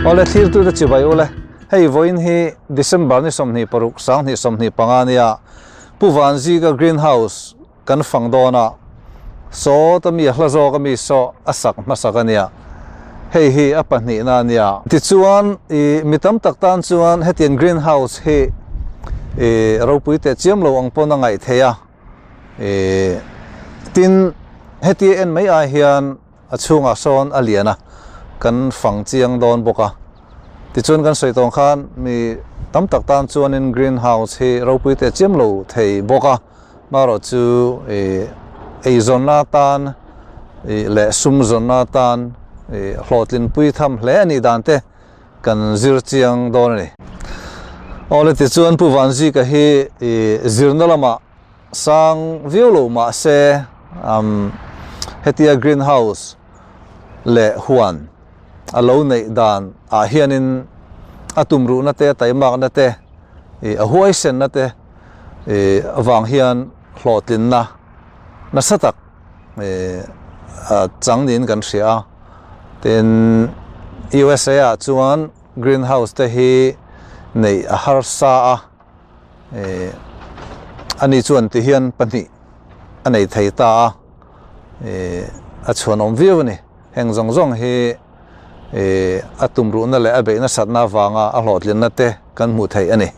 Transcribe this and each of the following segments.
Awle thlirtute chibai ule, hei vawiin hi December ni 26 2025 nia Pu Vanzika Green House kan fang dawn a, sawt ami a hla zawk ami saw a sak hmasak a nia, hei hi a pahnihna a nia. Tichuan i mi tam tak tan chuan hetiang Green House hi i ropui teh chiam lo ang pawn a ngaih theih a, i tin heti en mai ai hian A chhungah sawn a lian a, kan fang chiang dawn bawk a. Tichuan kan sawi tawng khan mi tam tak tan chuanin green house hi ropui teh chiam lo thei bawk a, marawh chu ih eizawnna atan ih leh sum zawnna atan ih hlawhtlinpui tham hle a nih dan te kan zir chiang dawn a ni. Awle tichuan Pu Vanzika hi ih zirna lamah Sang viau lo mah se hetia green house leh huan a lo neih dan ah hianin a tumruhna te, a taimakna te, a huaisenna te avang hian hlawhtlinna nasa tak a chang niin kan hria a. Tin, USA ah chuan green house te hi neih a harsa a. eh ani chuan ti hian pahnih a nei thei ta a eh a chhuanawm viau a ni heng zawng zawng hi eh a tumruhna leh a beih nasatna avanga a hlawhtlinna te kan hmuh theih a ni.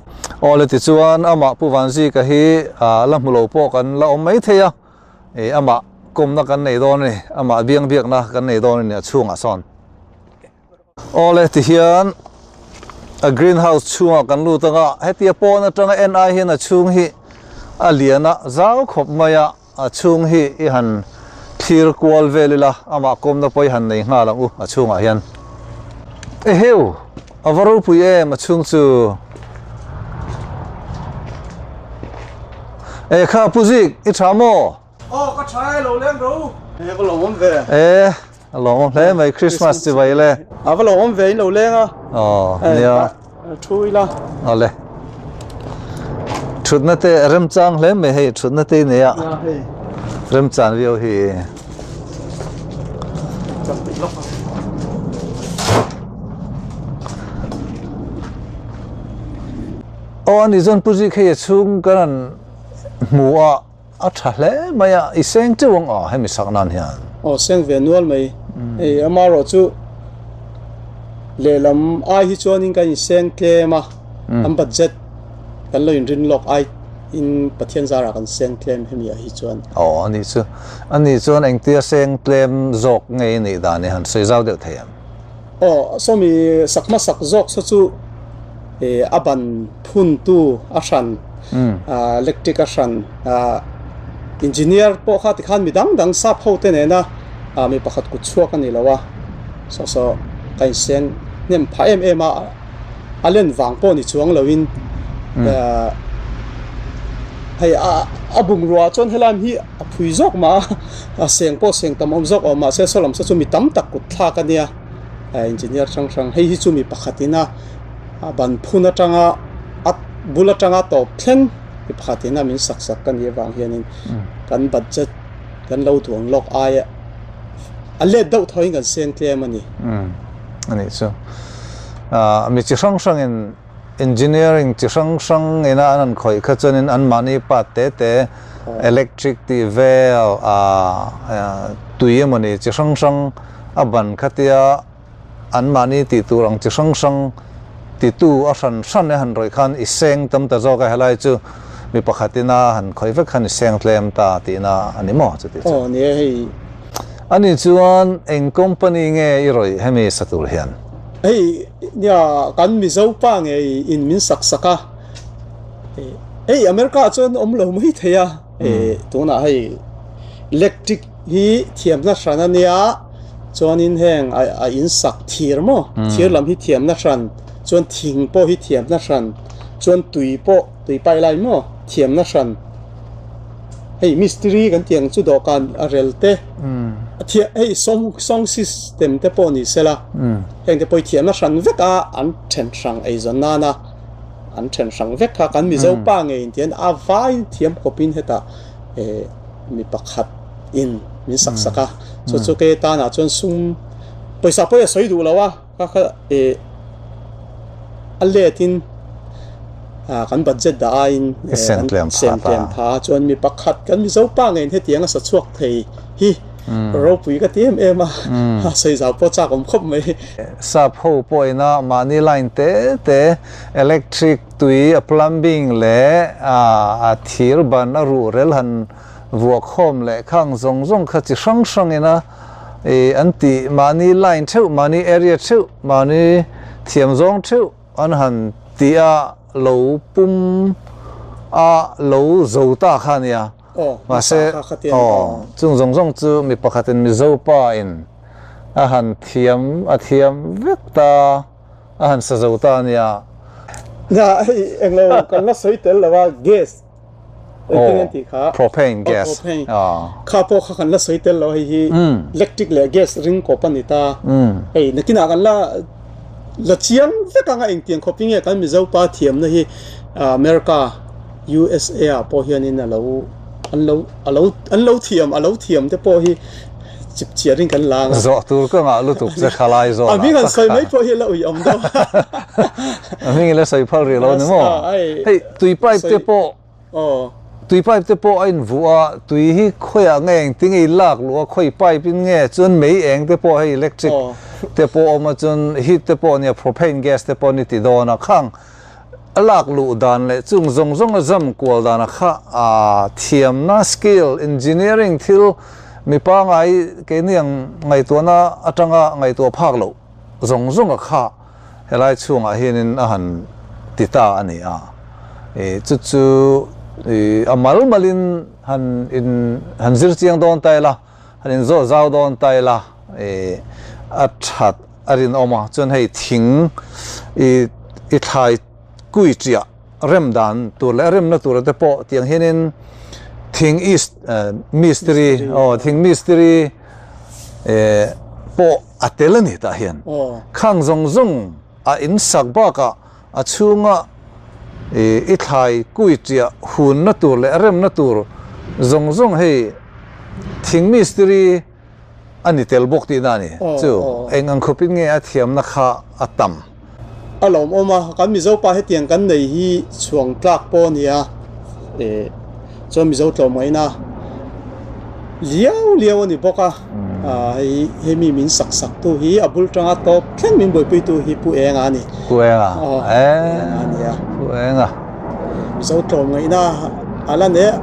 Aw le tichuan amah Pu Vanzika hi ah la hmu lo pawh kan la awm mai thei a eh amah kawmna kan nei dawn a ni amah biang biakna kan nei dawn a ni a chhungah sawn. Awle tihian a green house chhungah kan lut anga hetia pawn atanga en ai hian a chhung hi a lian a zau khawp mai a a chhung hi i han thlir kual vel ila amah kawmna pawh i han nei nghal ang u a chhungah hian eheu a va ropui em a chhung chu e kha pu zik i tha maw? Aw ka tha e lo leng ro. E va lo awm ve. E a lo awm hle mai Christmas chi vai le. A va lo awm ve in lo leng a. Aw nia. Thu ila. Awle. Thutna te remchang hle mai hei thutna te nei a. Remchang viau hi. Aw ani chuan Pu Zik hei a chhung kan han hmu a. A tha hle mai a, i seng teuh ang a hemi sak nan hian. Aw seng ve nual mai. Hei amarawh chu lehlam ai hi chuanin kan inseng tlem a, an budget kan lo inrin lawk ai in Pathian zarah kan seng tlem hemi ah hi chuan. Aw a nih chu, a nih chuan engtia seng tlem zawk nge i nih dan i han sawi zau deuh thei em? Aw sawmi sak hmasak zawk saw chu a ban phuntu a hran. Electric a hran engineer pawh kha tikhan mi dang dang sap ho te nena mi pakhat kut chhuak a ni lo a saw saw ka inseng hnem phah em em a a len vang pawh ni chuang lo in hei a bungrua chuan helai hi a phui zawk mah a a seng pawh seng tam awm zawk awm mahse saw lam saw chu mi tam tak kut thlak a nia engineer hrang hrang hei hi chu mi pakhat ina a ban phun atanga a bul atanga tawp thleng mi pakhat in a min sak sak ka nih avang hianin kan budget kan lo duang lawk aia a let deuh thaw in kan seng tlem a ni. Umm a nih chu. Ah mi chi hrang hrang in engineering chi hrang hrang ina an han khawih kha chuanin anmahni part te te electric tih vel ah tui emawni chi hrang hrang a ban khatia Anmahni tih tur ang chi hrang hrang titu a hran hran e han rawih khan i seng tam ta zawk a, helai chu mi pakhatin a han khawih vek khan i seng tlem ta tihna a ni maw chuti chu? Aw ni e hei. Ani chuan eng company nge i rawih hemi sa tur hian? Hei nia kan Mizo pa ngei in min sak sak a, hei America ah chuan awm lo mai thei a, tunah hei electric hi thiamna hran a nia. Chuanin heng a in sak thir maw? Thir lam hi thiamna hran, chuan thing pawh hi thiamna hran, chuan tui pawh, tui pai lai maw? Thiamna hran. Hei mistiri kan tih ang chu dawhkan a rel te, a thiah hei song song system te pawh ni sela, heng te pawh hi thiamna hran vek a an then hrang eizawn nana an then hrang vek kha kan Mizo pa ngei in tihian a vai thiam khawpin hetah eh mi pakhat in min sak sak a chu chu ke tan ah chuan sum pawisa pawh a sawi duh lo a kha kha eh. A let in kan budget dah aiin kan sem tlem pha a, chuan mi pakhat kan Mizo pa ngeiin hetiang a sa chhuak thei hi ropui ka ti em em a, sawi zau pawh chak awm khawp mai. Sap ho pawhin a mahni line te te electric tui a plumbing leh a thir ban a ruhrel han vuah khawm leh khang zawng zawng kha chi hrang hrangin a an tih mahni line theuh mahni area theuh mahni thiam zawng theuh an han ti a lo pum a lo zo ta kha a nia mahse aw chung zawng zawng chu mi pakhatin Mizo pa in a han thiam a thiam vek ta a han sa zo ta a nia. Nia hei englo kan la sawi tel lo a gas Engtin an tih kha? Propane gas. Propane. Kha pawh kha kan la sawi tel lo hei hi electric leh gas ring kawp a ni ta. Hei nakinah kan la la chiang vek anga engtiang khawp hi nge kan Mizo pa thiamna hi America, USA ah pawh hianin a lo an lo a lo an lo thiam a lo thiam te pawh hi chip chiar in kan la anga. Zawh tur ka ngah lutuk che khalai zawh A hming an sawi mai pawh hi la ui awm deuh. A hming i la sawi phal rih lo ni maw? Hei tui pipe te pawh tui pipe te pawh a invuh a, tui hi khawiah nge engtin nge i lak luh a, khawi pipe in nge chuan mei eng te pawh hei electric te pawh a awm a chuan heat te pawh nia propane gas te pawh an i ti dawn a khang a lak luh dan leh chung zawng zawng a zam kual dan a kha a thiamna skill engineering thil mi pangai keini ang ngaihtuahna atanga ngaihtuah phak loh zawng zawng a kha Helai chhungah hianin a han ti ta a ni a, chu chu a mal malin han in han zir chiang dawn ta ila, han in zawh zau dawn ta ila a that a rinawm a, chuan hei thing i i thlai kui chiah rem dan tur leh a remna tura te pawh tiang hianin thing is mistiri aw thing mistiri pawh a tel a ni tah hian khang zawng zawng a in sak bakah a chhunga i thlai kui chiah hunna tur leh a remna tur zawng zawng hei thing mistiri a ni tel bawk tihna a ni chu eng ang khawpin nge a thiamna kha a tam. A lawmawm a, kan Mizo pa hetiang kan nei hi chhuang tlak pawh a nia chuan Mizo tlawmngaihna liau liau a ni bawk a, hei hemi min sak sak tu hi a bul tanga tawp thleng min buaipui tu hi Pu Enga a ni. Pu Enga a nia. Pu Enga. Mizo tlawmngaihna a la nei a,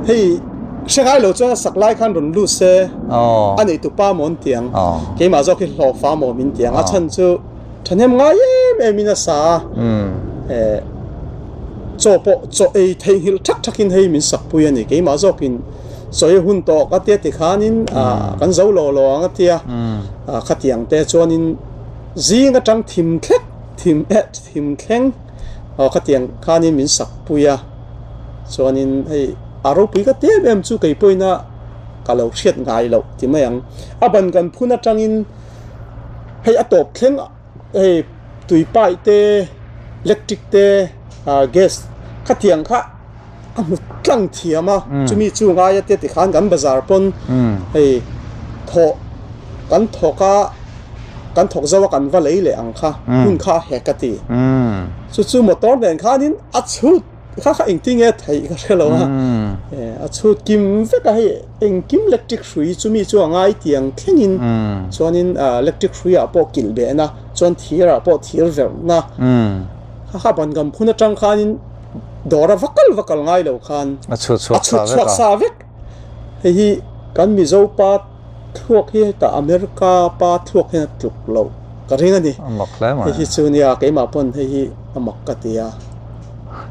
hei hre ngai lo chuan a sak lai khan rawn lut se a nei tu pa maw an ti ang, keimah zawk hi hlawhfa maw min ti ang, a chhan chu thahnem ngai em em in a sa a, chaw pawh chaw ei theihnghilh thak thak in hei min sak pui a ni, keimah zawk in chaw ei hun tawh ka tia tikhan in kan zo lo lo ang a tia, khatiang te chuan in zing atang thim thlek thim eh thim thleng aw khatiang khanin min sak pui a chuanin hei a ropui ka ti em em chu kei pawhin a ka lo hriat ngai loh ti mai ang a ban kan phun atangin hei a tawp thleng hei tui pipe te electric te ah gas khatiang kha a hmu tlang thiam a chumi chu ngaia te tikhan kan bazar pawn hei thawh kan thawk a kan thawk zo a kan va lei leh ang kha hun kha a hek a ti chu chu motor nen khanin a chhut kha kha engtin nge theih ka hre lo a a chhut kim vek a hei engkim electric hrui chumi chu a ngai tiang thlengin chuanin electric hrui ah pawh kilh behna chuan thir ah pawh thir verhna kha kha ban gam phun atang khanin Dawra va kal va kal ngai lo khan a chhut chhuak sa vek. Hei hi kan Mizo pa thluak hi hetah America pa thluak hian a tluk loh ka ring a ni. A mak hle mai. Hei hi chu nia keimah pawn hei hi a mak ka ti a.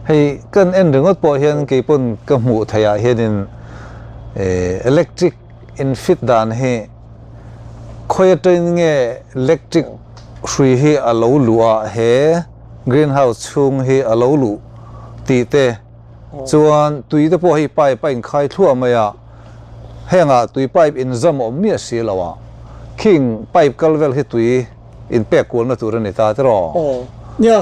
Hei kan en ringawt pawh hian kei pawn ka hmuh theih ah hianin electric in fit dan hi khawi atangin nge electric hrui hi a lo luh a he Green house chhung hi a lo luh tih te chuan tui te pawh hei pipe a inkhai thluah mai a, hengah tui pipe inzam awm miah si lo a, khing pipe kal vel hi tui inpek kualna tur a ni ta tiraw? Aw nia,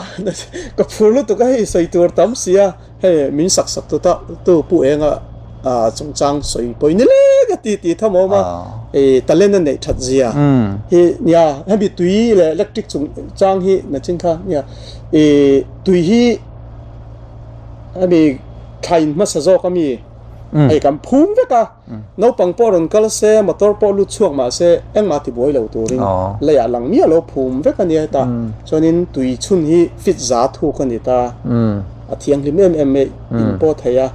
ka phur lutuk a hei sawi tur tam si a, hei min sak sak tu ta tu Pu Enga. chungchang sawi pawh ni lek a ti tih tham a awm a, talent a neih that zia hi nia hemi tui leh electric chungchang hi nachin kha nia tui hi hemi thla in hmasa zawk ami hei kan phum vek a. Naupang pawh rawn kal se, motor pawh lut chhuak mah se, engmah ti buai lo turin leiah lang miah lo phum vek a nia heta. Chuanin tui chhun hi fit za thuk a ni ta. A thianghlim em em mai in pawh thei a.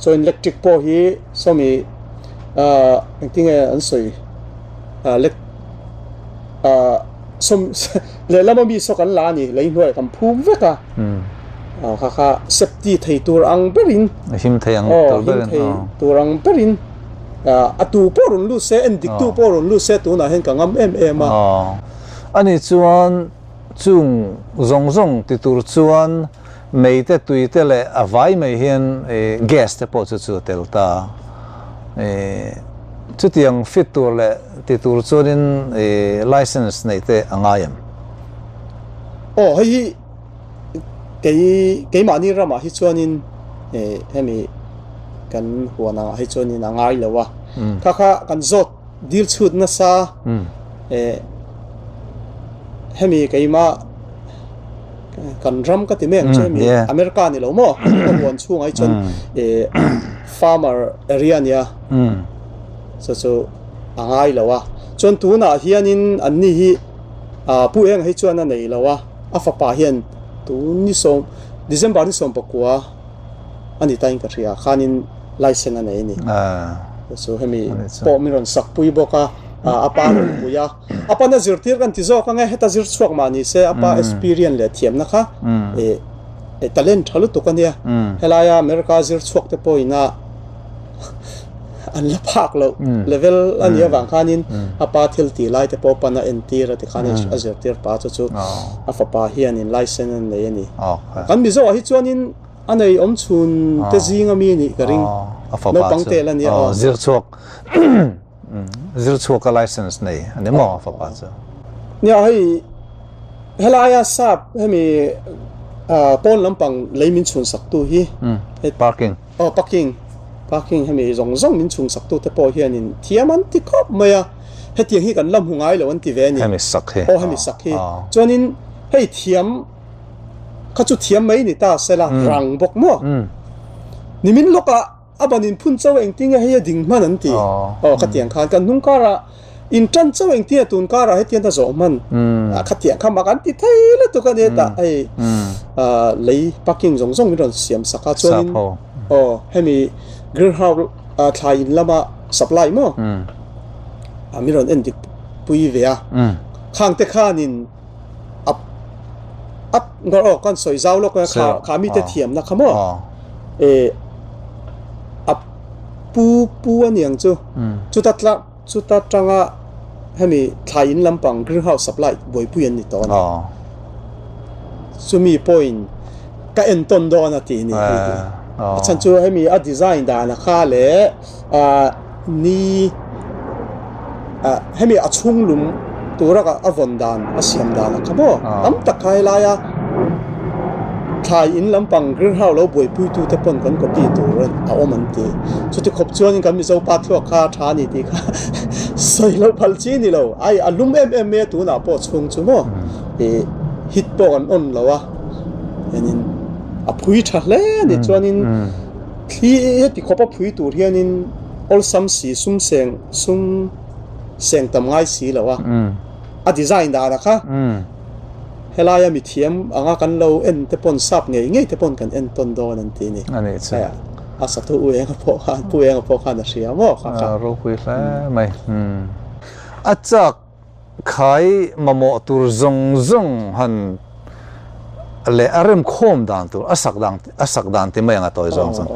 Chuan electric pawh hi sawmi engtinge an sawi sawm lehlam ami saw kan la a ni lei hnuaiah kan phum vek a. Kha kha safety thei tur ang berin him thei ang tur berin him thei tur ang berin a tu pawh rawn lut se en dik tu pawh rawn lut se tunah hian ka ngam em em a. Ani chuan chung zawng zawng ti tur chuan mei te tui te leh a vai mai hian gas te pawh chu chu a tel ta chutiang fit tur leh ti tur chuanin license neih te a ngai em? Aw hei hi Kei keimahni ramah hi chuanin eh hemi kan huan angah hi chuanin a ngai lo a. Kha kha kan zawt dil chhut nasa eh hemi keimah kan ram ka ti mai ang che hemi America ni lo maw ka huan chhungah hi chuan eh farmer area ania chu chu a ngai lo a. Chuan tunah hianin anni hi ah Pu Enga hi chuan a nei lo a. A fapa hian tun ni sawm December ni 19 a ni tain ka hria khanin license a nei a ni. Chu hemi pawh min rawn sak pui bawk a, a pa rawn pui a. A pan a zirtir kan ti zawk ang e, heta zir chhuak mah ni se a pa experience leh thiamna kha eh talent tha lutuk a nia. Helaia America zir chhuak te pawhin a An la phak loh level a nih avang khanin a pa thil tih lai te pawh pan a entir a tikhan a zirtir pa chu chu a fapa hianin license a nei a ni. Kan Mizo ah hi chuanin a nei awm chhun te zing ami a nih ka ring. Naupang tel a nia aw. Zir chhuak zir chhuak a license nei a ni maw a fapa chu? Nia hei helaia sap hemi pawn lampang lei min chhun sak tu hi parking. Aw parking parking hemi zawng zawng min chhung sak tute pawh hianin thiam an ti khawp mai a, hetiang hi kan la hmu ngai lo an ti ve a ni. Hemi sak hi. Aw hemi sak hi. Chuanin hei thiam kha chu thiam mai ni ta sela rang bawk maw? Nimin lawkah a ban in phun chauh engtin nge hei a ding hman an ti. Aw khatiang khan kan hnung karah In tan chauh engtin a tun karah hetiang ta zawh hman a khatiang kha mak an ti thei lutuk a ni hetah hei lei parking zawng zawng min rawn siam sak a chuanin aw hemi greenhouse thlai in lama supply maw a min rawn en dik pui ve a khang te khanin a a aw kan sawi zau lawk a kha kha mite thiamna kha maw e a pu pu a niang chu chuta tla Chuta tanga hemi thlai in lampang greenhouse supply buaipui an ni tawh a ni. Chumi pawhin ka entawn dawn a tih ni hei hi. A chhan chu hemi a design dan a kha leh ni hemi a chhung lum tura a vawn dan a siam dan a kha maw tam tak kha helaia Thlai in lampang greenhouse lo buaipuitu te pawn kan copy tur a awm an ti. Chuti khawp chuanin kan Mizo pa thluak kha a tha a ni tih kha sawi loh phal chi ni lo. Ai a lum em em mai a tunah pawh chhung chu maw ih hit pawh kan on lo a hianin a phui tha hle a ni. Chuanin thli heti khawp a phui tur hianin awlsam si sum seng sum seng tam ngai si lo a a design dan a kha. Helaia mithiam anga kan lo en te pawn sap ngei ngei te pawn kan en tawn dawn an ti a ni. A nih chu. A satu U Enga pawh khan Pu Enga pawh khan a hria maw kha kha. Ropui hle mai. A chak khai mamawh tur zawng zawng han leh a remkhawm dan tur a sak dan a sak dan ti mai ang a tawi zawng chuan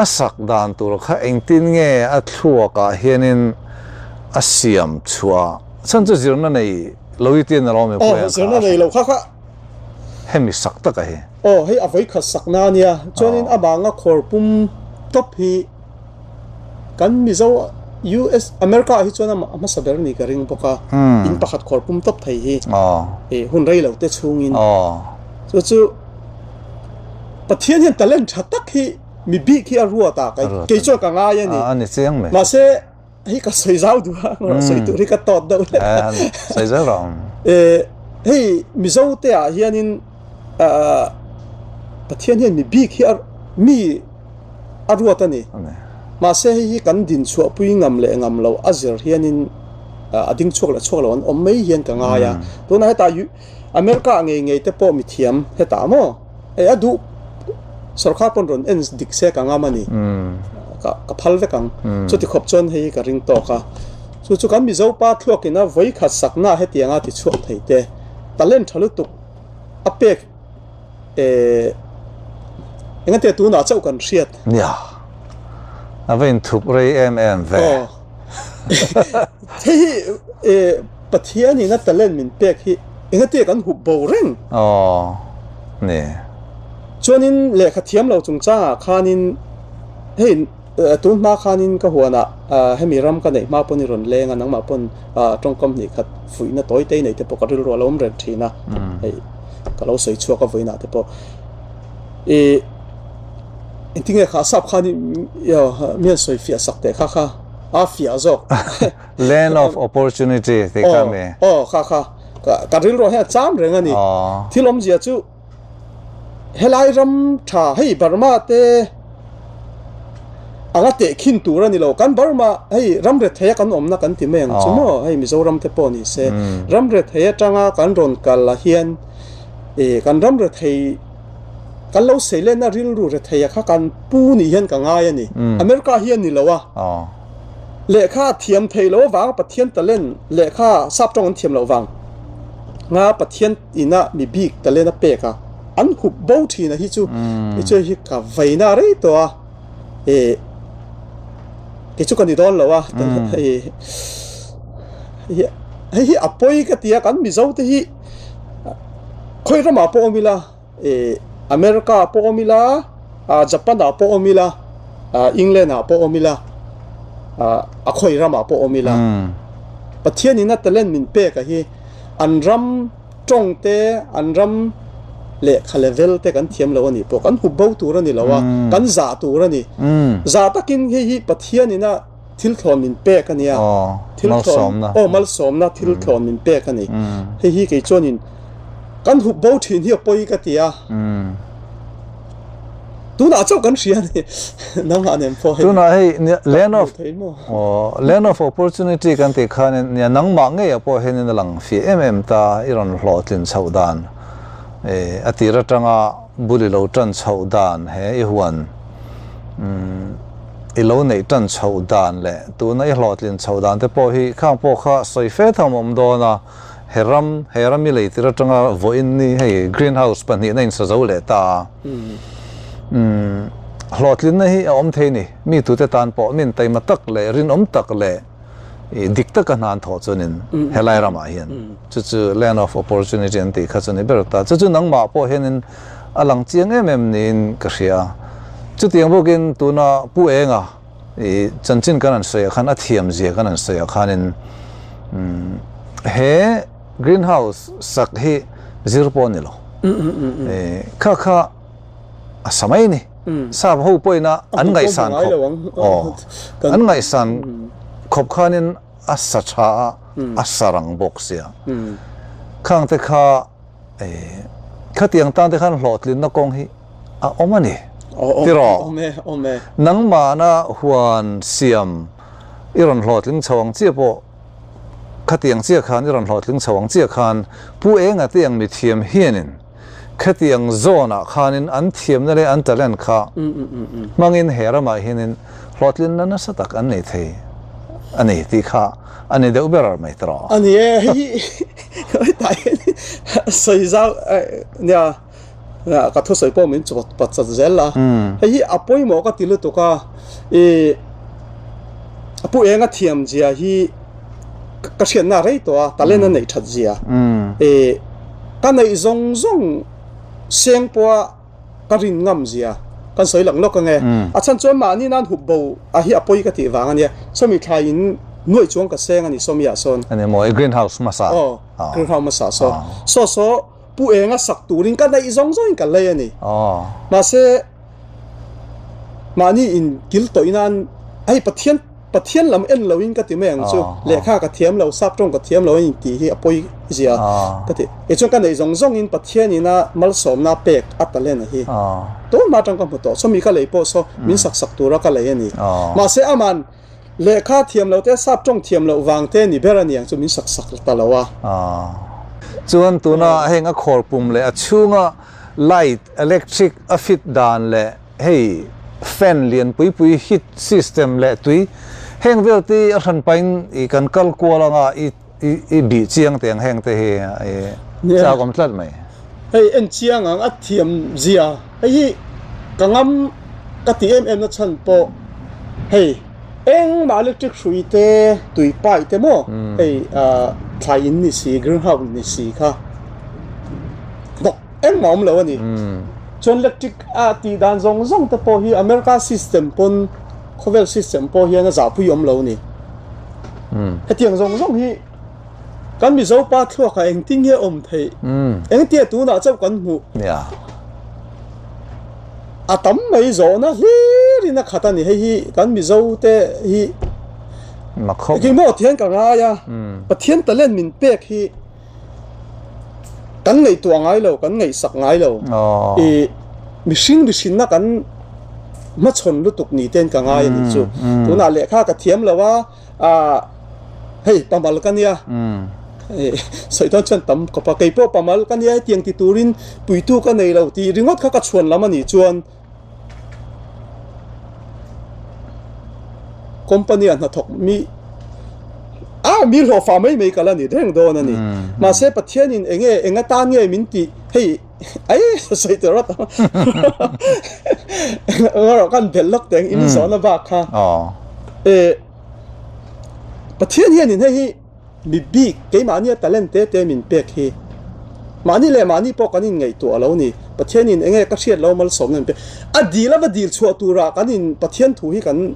a sak dan tur kha engtin nge a thluakah hianin a siam chhuah chhan chu zirna nei Lo i tian alawm e pui ang kha. Nei lo kha kha. Hemi sak tak a hi. Aw hei a vawi khat sak na ania. Chuanin a banga khawr pum top hi kan Mizo US America ah hi chuan a hmasa ber ni ka ring bawk a. In pakhat khawr pum top thei hi. E hun rei lo te chhungin. Chu chu Pathian hian talent tha tak hi. mi bik hi a ruat a kei chuan ka ngai a ni. A ni chiang mai. Mahse hei ka sawi zau duh a, sawi tur hi ka tawt deuh hlek a. Sawi zel rawh. Hei Mizo te ah hianin Pathian hian mi bik hi mi a ruat a ni. Mahse hei hi kan din chhuah pui ngam leh ngam lo a zir hianin a ding chhuak leh chhuak lo an awm mai hian ka ngai a. Tunah hetah America ah ngei ngei te pawh mithiam hetah maw hei a duh sorkar pawn rawn en dik se ka ngam a ni. Ka phal vek ang. Chuti khawp chuan hei hi ka ring tawk a. Chu chu kan Mizo pa thluakin a vawikhat sakna hetianga ti chhuak thei te talent tha lutuk a pek eh engate tunah chauh kan hriat. Nia, a va inthup rei em em ve. Aw. Hei hi eh Pathianin a talent min pek hi engate kan hup bo reng. Aw, ni. Chuanin lehkha thiam lo chungchangah khanin hei tun hma khanin ka huanah hemi ram ka neih hma pawn i rawn leng a, nangmah pawn tawngkam hnih khat fuihna tawi te i neih te pawh ka rilru a lo awm reng thin a, hei ka lo sawi chhuak a vawiinah te pawh. I engtinge kha sap khan mi an sawi fiah sak teh kha kha a fiah zawk. Land of opportunity tih kha mi. Aw kha kha ka rilru hian a cham reng a ni. Thil awmzia chu Helai ram tha hei Burma te anga tehkhin tur a ni lo. Kan Burma hei ram rethei a kan awmna kan ti mai ang chu maw? Hei Mizoram te pawh ni se. Ram rethei atanga kan rawn kal ah hian eh kan ram rethei kan lo sei lenna rilru rethei a kha kan pu nih hian ka ngai a ni. America hi a ni lo a. Lehkha a thiam thei lo avanga Pathian talent lehkha sap tawng an thiam loh vang nga Pathian ina mi bik talent a pek a, an hup bo thin a hi chu hi chu hi ka vaina rei tawh a, eh kei chu ka ni dawn lo a, hei hei hi a pawi ka ti a, kan Mizo te hi khawi ramah pawh awm ila eh America ah pawh awm ila ah Japan ah pawh awm ila ah England ah pawh awm ila ah a khawi ramah pawh awm ila Pathian ina talent min pek a hi. An ram tawng te, an ram lehkha level te kan thiam lo a nih pawh kan hup bo tur a ni lo a, kan zah tur a ni. Zah takin hei hi Pathianin a thil thlawn min pek a nia, thil thlawn, aw malsawmna thil thlawn min pek a ni. Hei hi kei chuanin kan hup bo thin hi a pawi ka ti a. Tunah chauh kan hria a ni. Nangmah nen pawh hei. Tunah hei land of land of opportunity kan tih khanin nia nangmah ngeiah pawh hianin a lang fih em em ta i rawn hlawhtlin chhoh dan a tir atanga bul i lo tan chhoh dan he i huan i lo neih tan chhoh dan leh tuna i hlawhtlin chhoh dan te pawh hi khang pawh kha sawi fe tham a awm dawn a. He ram, he ram i lei tir atanga vawiin ni hei green house pahnihna in sa zo leh ta a. Umm hlawhtlinna hi a awm thei ni. Mi tute tan pawh min taima tak leh rinawm tak leh i dik taka hna an thawh chuanin helai ramah hian chu chu land of opportunity an tih kha chu ni ber ta. Chu chu nangmah pawh hianin a lang chiang em em niin ka hria a. Chutiang bawkin tuna Pu Enga I chanchin kan han sawi ah khan a thiam zia kan han sawi ah khanin he green house sak hi zir pawh a ni lo. Kha kha a sa mai a ni. Sap ho pawhin a an ngaihsan khawp aw an ngaihsan khawp khanin a sa tha a a sa rang bawk sia. Khang te kha Khatiang tan te khan hlawhtlinna kawng hi a awm a ni. Tiraw? Nangmahna huan siam i rawn hlawhtling chho ang chiah pawh khatiang chiah khan i rawn hlawhtling chho ang chiah khan Pu Enga te ang mithiam hianin khatiang zawnah khanin an thiamna leh an talent kha hmangin he ramah hianin hlawhtlinna nasa tak an nei thei a ni tih kha a ni deuh ber mai tiraw? A ni e, hei hi hetah hian sawi zau nia ka thusawi pawh min chawt pat chat zel a, hei hi a pawimawh ka ti lutuk a, ih Pu Enga thiam zia hi ka hriatna a rei tawh a, talent a neih that zia, ih ka neih zawng zawng seng pawha ka rin ngam zia kan sawi lang lawk ange. A chhan chuan mahni nan hup bo a hi a pawi ka tih vang ania. Sawmi thlai in nuaih chuang ka seng a ni sawmi ah sawn. Ani maw i green house hmasa? Aw, green house hmasa saw. Saw saw pu enga sak turin ka neih zawng zawngin ka lei a ni. Mahse. Mahni in kil tawih nan hei Pathian Pathian lam en lo in ka ti mai ang chu lehkha ka thiam lo sap tawng ka thiam lo a in tih hi a pawi zia ka ti. Kei chuan ka neih zawng zawng in Pathian in a malsawmna pek a talent a hi tun hma atang ka hmu tawh. Sawmi ka lei pawh saw min sak sak tura ka lei a ni. Mahse aman Lehkha thiam lo te, sap tawng thiam loh vang te ni ber a niang chu min sak sak ta lo a. Chuan tuna heng a khawr pum leh a chhunga light, electric, a fit dan leh hei fan lian pui pui heat system leh tui heng vel te a hran pahin i kan kal kual anga i i bih chiang teh ang heng te hi i chak awm tlat mai. Hei en chiang ang a thiam zia hei hi ka ngam ka ti em em na chhan pawh hei engmah electric hrui te tui pipe te maw hei thlai in ni si green house ni si kha bawk engmah awm lo a ni. Chuan electric a tih dan zawng zawng te pawh hi America system pawn khawvel system pawh hian a zahpui awm lo a ni. Hetiang zawng zawng hi kan Mizo pa thluakah engtin nge awm theih? Engtia tunah chauh kan hmuh? A tam mai zawhna hlirin a khat a ni. Hei hi kan Mizo te hi engmaw thian ka ngai a, Pathian talent min pek hi kan ngaihtuah ngai lo, kan ngaihsak ngai lo. I mihring mihrinna kan hmachhawn lutuk ni ten ka ngai a nih chu. Tunah lehkha ka thiam lo a, hei pamal ka nia, sawi dawn chuan tam khawp a, kei pawh pamal ka nia hetiang ti turin puitu ka nei lo tih ringawt kha ka chhuan lam a nih chuan Company ah hnathawk mi a mi hlawhfa mai mai kal a ni reng dawn a ni. Mahse Pathian in enge eng atan nge min tih hei ai sawi tur a tam erawh kan belh lawk teng in zawhna bak kha e Pathian hian in hei hi Mi bik, keimahnia talent te te min pek hi mahni leh mahni pawh kan inngaihtuah a lo ni. Pathianin enge ka hriat lo malsawmna min pek. A dil a va dil chhuah turah kan in Pathian thu hi kan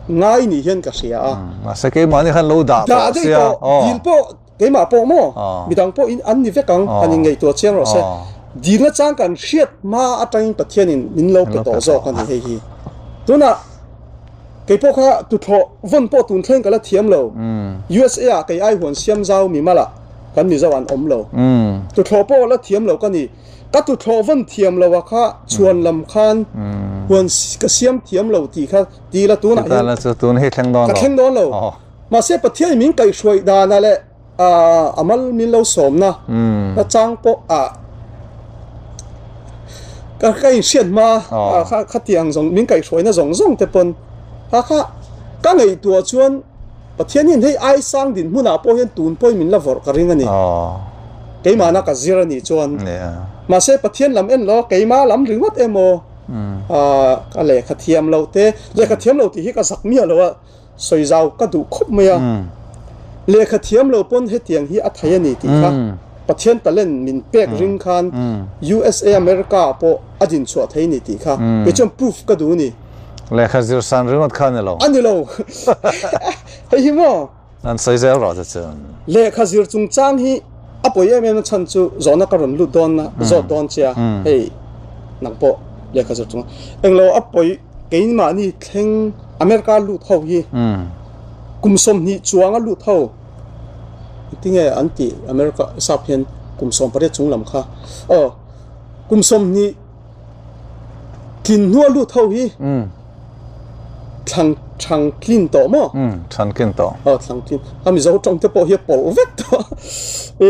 ngai ni hian ka hria a. Mahse keimahni khan lo dah tawh sia. Dah daih tawh, dil pawh keimah pawh maw? Midang pawh in an ni vek ang, han inngaihtuah chiang rawh se. Dilna chang kan hriat hma atangin Pathianin min lo pe tawh zawk a ni hei hi. Tunah. Kei pawh kha tuthlawh vawn pawh tun thleng ka la thiam lo. USA ah kei ai huan siam zau mi mal ah kan Mizo an awm lo. Tuthlawh pawh la thiam lo ka ni. Ka tuthlawh vawn thiam lo a kha chhuan lam khan huan ka siam thiam lo tih kha ti la tunah hian ka thleng dawn lo. Mahse Pathian in min kaihhruai dan ah leh a mal min lo sawmna na chang pawh a ka ka inhriat hma kha khatiang zawng min kaihhruaina zawng zawng te pawn kha kha ka ngaihtuah chuan Pathian hian hei ai sang din hmunah pawh hian tun pawhin min la vawrh ka ring a ni. Keimahna ka zir a nih chuan mahse Pathian lam en lo keimah lam ringawt emaw ka lehkha thiam loh te lehkha thiam lo tih hi ka zak miah lo a. Sawi zau ka duh khawp mai a, lehkha thiam lo pawn hetiang hi a thei a ni tih kha Pathian talent min pek ring khan USA America ah pawh a din chhuah thei ni tih kha kei chuan proof ka duh a ni. Lehkha zir san ringawt kha a ni lo. A ni lo. Hei hi maw? An sawi zel rawh che chuan. Lehkha zir chungchang hi a pawi em em a chhan chu zawhna ka rawn lut dawn a, zawt dawn che a, hei nang pawh lehkha zir chung englo a pawi keimahni thleng America lut ho hi kum 20 chuanga lut ho tinge an tih America sap hian kum 18 chung lam kha aw kum 20 tlin hnua lut ho hi thlang thlang tlin tawh maw thlang tlin tawh aw thlang tlin a Mizo tawng te pawh hi a pawlh vek tawh e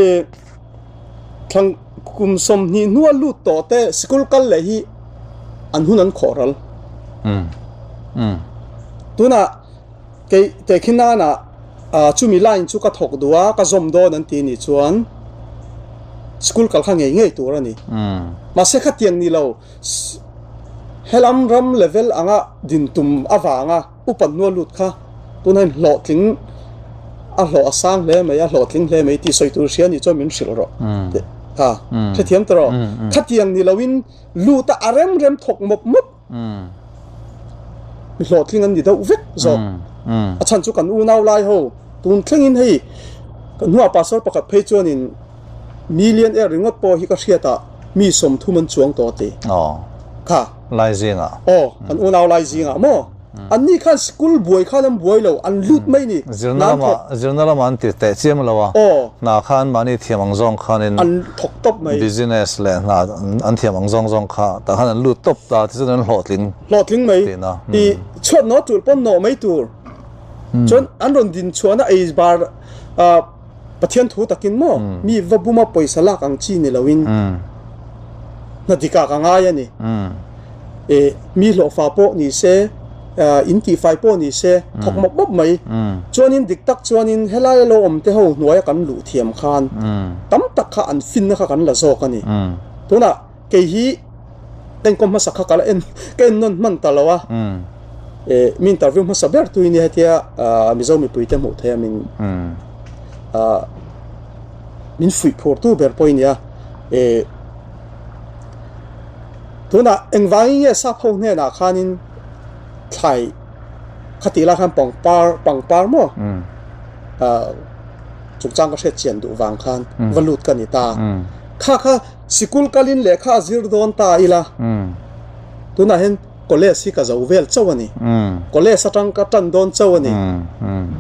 thlang kum 20 hnua lut tawh te sikul kal leh hi an hun an khawh ral tunah kei tehkhin nana chumi line chu ka thawk duh a ka zawm dawn an ti nih chuan school kal kha ngei ngei tur a ni mahse khatiang ni lo helam ram level anga din tum avanga upa hnua lut kha tunah hian hlawhtling a hlawh a sang hle mai a hlawhtling hle mai tih sawi tur hria nih chuan min hrilh rawh kha hrethiam ta rawh khatiang ni loin lut a a rem rem thawk mawp mawp mi hlawhtling an ni deuh vek zawk a chhan chu kan unau lai ho tun thlengin hei kan hnuah pastor pakhat phei chuanin million air ringawt pawh hi ka hriatah mi 30 an chuang tawh a ti kha. Lai zingah. Aw, kan unau lai zingah maw? Anni khan sikul buai khan an buai lo, an lut mai ni. Zirna lamah, zirna lamah an ti teh chiam lo a. Aw. Hna kha anmahni thiam ang zawng khanin. An thawk tawp mai. Business leh hna an thiam ang zawng zawng kha tah khan an lut tawp ta, tichuan an hlawhtling. Hlawhtling mai. Tihna. I chhuat nawh tur pawn nawh mai tur. Chuan an rawn din chhuahna ei bar Pathian thu takin maw mi va buma pawisa lak ang chi ni loin hna dikah ka ngai a ni. E mi hlawhfa pawh ni se, in tihfai pawh ni se, thawk mawp mawp mai. Chuanin dik tak chuanin helai lo awm te ho hnuaia kan luh thiam khan tam tak kha an finna kha kan la zawk a ni. Tunah Kei hi ka inkawm hmasa kha ka la en ka en nawn hman ta lo a, eh mi interview hmasa ber tu hi nia hetia Mizo mipui te hmuh theih a min min fuih phur tu ber pawh hi nia, eh tunah engvangin nge sap ho hnenah khanin thlai khatih lai khan pangpar pangpar maw chungchang ka hriat chian duh vang khan va lut ka ni ta, kha kha. Sikul kalin lehkha a zir dawn ta ila, tunah hian college hi ka zo vel chauh a ni. College atang ka tan dawn chauh a ni.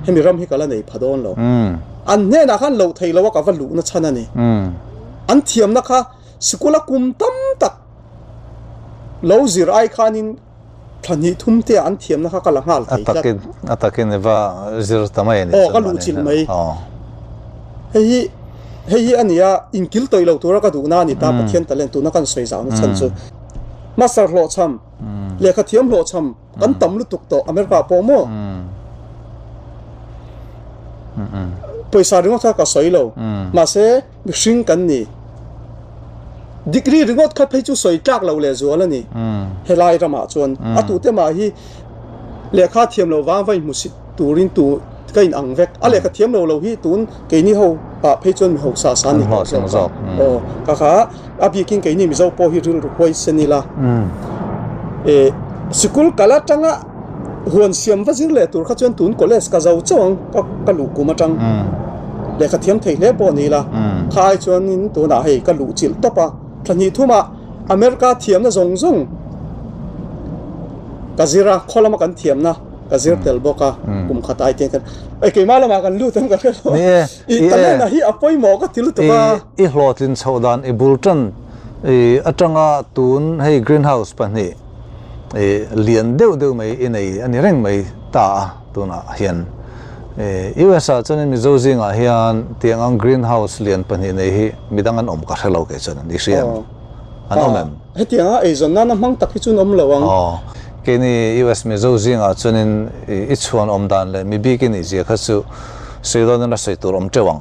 Hemi ram hi ka la nei pha dawn lo. An hnenah khan loh theih loh a ka va luhna chhan a ni. An thiamna kha sikula kum tam tak lo zir ai khanin thla hnih thum te ah an thiamna kha ka la nghal thei tlat. A takin i va zir ta mai a ni. Aw ka luh chilh mai. Hei hi hei hi a nia inkil tawih lo tura ka duhna a ni ta Pathian talent tuna kan sawi zauhna chhan chu. Master hlawhchham, lehkha thiam hlawhchham kan tam lutuk tawh America ah pawh maw? Pawisa ringawt kha ka sawi lo. Mahse Mihring kan ni. Degree ringawt kha phei chu sawi tlak loh leh zual a ni. Helai ramah chuan a tute mah hi lehkha thiam loh vang va inhmusit turin tu ka in ang vek. A lehkha thiam lo lo hi tun keini ho ah phei chuan mi hausa sa ni tawh zawk a. Aw ka kha a bikin keini Mizo pawh hi rilru huaisen ila. E sikul kal atanga Huan siam va zir leh tur kha chuan tun college ka zo chauh ang ka ka luh kum atang lehkha thiam thei hle pawh ni ila kha ai chuanin tunah hei ka luh chilh tawp a thla hnih thumah America thiamna zawng zawng ka zir a khaw lama kan thiamna ka zir tel bawk a kum khat ai te hian kan keimah lamah kan lut ang ka hre lo i talent a hi a pawimawh ka ti lutuk a. I hlawhtlin chhoh dan i bul tan i atanga tun hei greenhouse pahnih I lian deuh deuh mai i nei a ni reng mai ta a tunah hian US ah chuanin Mizo zingah hian tiang ang green house lian pahnih nei hi midang an awm ka hre lo kei chuan i hria em? An awm em? Hetianga eizawn nana hmang tak hi chu an awm lo ang. Aw, keini US Mizo zingah chuanin i chhuan awm dan leh mi bik i nih zia kha chu sawi dawn in a sawi tur awm teuh ang.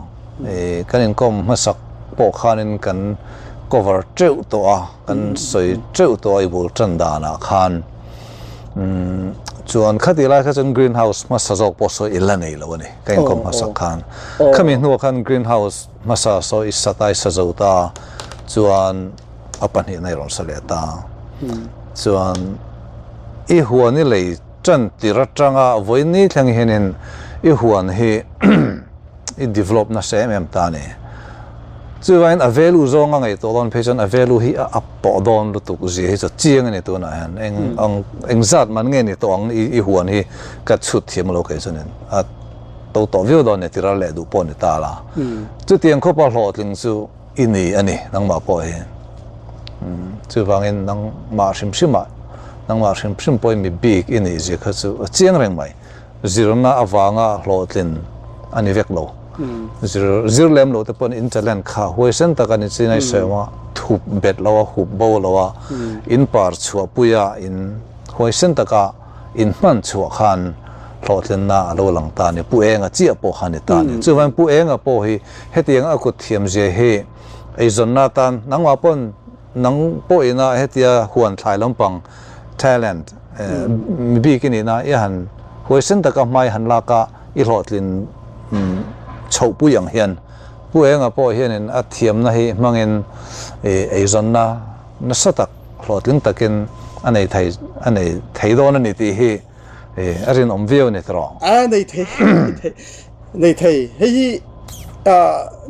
Kan inkawm hmasak pawh khanin kan cover teuh tawh a. Kan sawi teuh tawh a i bul tan danah khan chuan khati lai kha chuan green house hmasa zawk pawh sawi i la nei lo a ni ka inkawm hmasak khan khami hnuah khan green house hmasa saw i sa ta i sa zo ta chuan a pahnihna i rawn sa leh ta chuan i huan i lei tan tir atanga vawiin thleng hianin i huan hi I develop nasa em em ta a ni. Chuvangin a value zawng a ngaihtuah dawn phei chuan a value hi a up tawh dawn lutuk zia hi chu chiang a ni tunah hian. Eng ang eng zat man nge ni tawh ang i i huan hi ka chhut thiam lo kei chuanin a to tawh viau dawn a ni tira leh duh pawh ni ta la. Chutiang khawpa hlawhtling chu i ni a ni nangmah pawh hi. Chuvangin nangmah hrim hrimah nangmah hrim hrim pawhin mi bik i nih zia kha chu a chiang reng mai. Zirna avanga hlawhtlin a ni vek lo. Zir zir lem lo te pawn in talent kha huaisen tak a ni chin a i sawi a, thup bet lo a, hup bo lo a, in par chhuah pui a, in huaisen taka in hman chhuah khan hlawhtlinna a lo lang ta a ni. Pu Enga chiah pawh kha a ni ta a ni. Chuvangin Pu Enga pawh hi hetiang a kut thiamzia hi eizawnna atan nangmah pawn Nang pawhina hetia huan thlai lampang talent mi bik i nihna i han huaisen taka hmai han lak a i hlawhtlin chhoh pui ang hian Pu Enga pawh hianin a thiamna hi hmangin eizawnna nasa tak hlawhtling takin a nei thei a nei thei dawn a ni tih hi a rinawm viau a ni tawh. A nei thei nei thei hei hi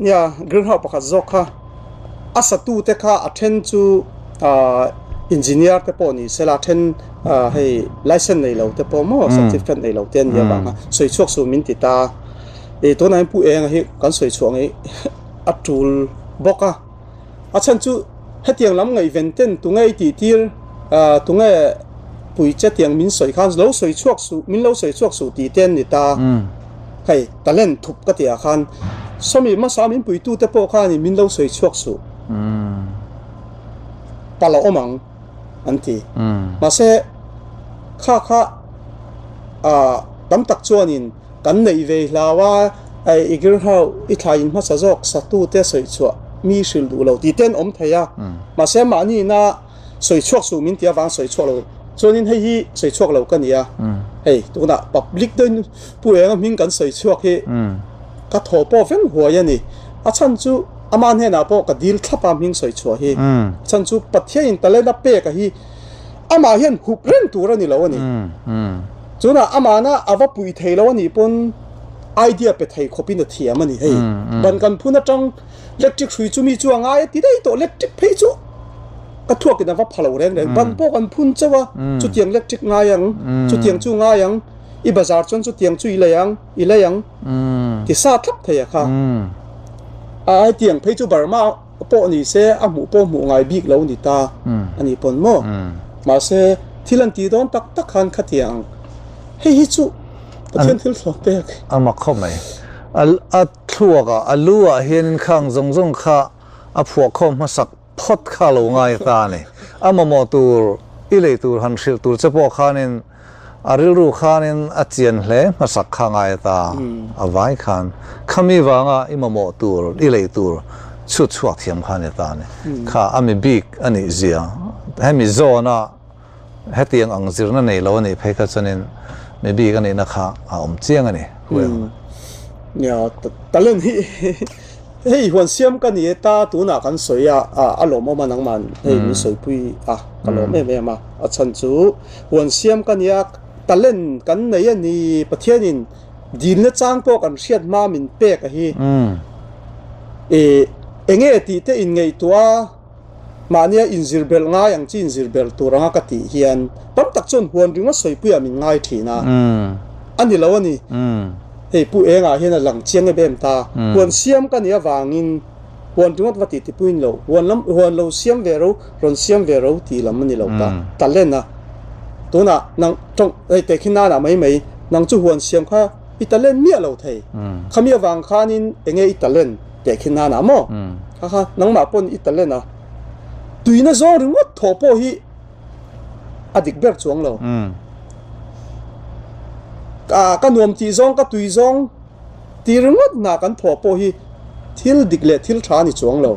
nia greenhouse pakhat zawk kha a satu te kha a then chu. Engineer te pawh ni sela then hei license nei lo te pawh maw certificate nei lo te an nia vanga sawi chhuak suh min ti ta. E tunah hian Pu Enga hi kan sawi chhuah ngei a tul bawk a. A chhan chu hetiang lam ngaihven ten tunge i tih tir tunge pui che tiang min sawi khan lo sawi chhuak suh min lo sawi chhuak suh tih te an ni ta. Hei talent thup ka tih ah khan sawmi hmasa min puitu te pawh khanin min lo sawi chhuak suh. Pal a awm ang an ti. Mahse kha kha tam tak chuanin kan neih ve hlau a, i girhau i thlai in hmasa zawk satute sawi chhuah mi hrilh duh lo tih te an awm thei a. Mahse mahniina sawi chhuak suh min ti avang sawi chhuak lo chuanin hei hi sawi chhuak lo ka ni a. Hei tunah public deuhin Pu Enga hming kan sawi chhuak hi ka thaw pawh veng huai a ni. A chhan chu ama hnenah pawh ka dil thlap a hming sawi chhuah hi. A chhan chu Pathianin talent a pek a hi amah hian hup reng tur a ni lo a ni. Chunah amahna a va pui thei lo a nih pawn idea pe thei khawpin a thiam a ni hei. Ban kan phun atang electric hrui chu mi chu a ngai a ti daih tawh electric phei chu ka thuakin a va pha lo reng reng. Ban pawh kan phun chauh a chutiang electric ngai ang chutiang chu ngai ang. I bazar chuan chutiang chu i lei ang, i lei ang ti sa thlap thei a kha. A hetiang phei chu Burma pawh ni se a hmuh pawh hmuh ngai bik lo ni ta a ni pawn maw. Mahse thil an tih dawn tak tak khan khatiang hei hi chu Pathian thil thlawk pek. A mak khawp mai. A thluak ah, a lu ah hianin khang zawng zawng kha a phuah khawm hmasak phawt kha lo ngai ta a ni. A mamawh tur i lei tur han hrilh tur che pawh khanin A rilru khanin a chian hle hmasak kha ngai ta a vai khan khami vanga i mamawh tur i lei tur chhut chhuak thiam kha ni ta a ni. Kha a mi bik a nih zia hemi zawna hetiang ang zirna nei lo a nih phei kha chuanin mi bik a nihna kha a awm chiang a ni. Nia talent hi Hei huan siam ka ni e ta tunah kan sawi a, a lawmawm a nangman hei min sawipui a ka lawm em em a, a chhan chu huan siam ka nia talent kan nei a ni Pathianin dilna chang pawh kan hriat hma min pek a hi e enge tih te in ngaihtuah a mahnia inzir belh ngai ang chi inzir belh tur anga ka tih hian tam tak chuan huan ringawt sawipuiah min ngai thin a, a ni lo a ni. Hei Pu Engah hian a lang chiang em em ta. Huan siam ka nih avangin huan ringawt va tih tipuiin lo, huan lam huan lo siam ve ro, rawn siam ve ro tih lam a ni lo ta. Talent a tunah nang tawng hei tehkhin nanah mai mai nang chu huan siam kha i talent miah lo thei. Khami avang khanin enge i talent tehkhin nanah maw? Kha kha nangmah pawn i talent a tuina zawng ringawt thawh pawh hi a dik ber chuang lo. Ka nuam tih zawng ka tui zawng ti ringawt hna kan thawh pawh hi thil dik leh thil tha a ni chuang lo.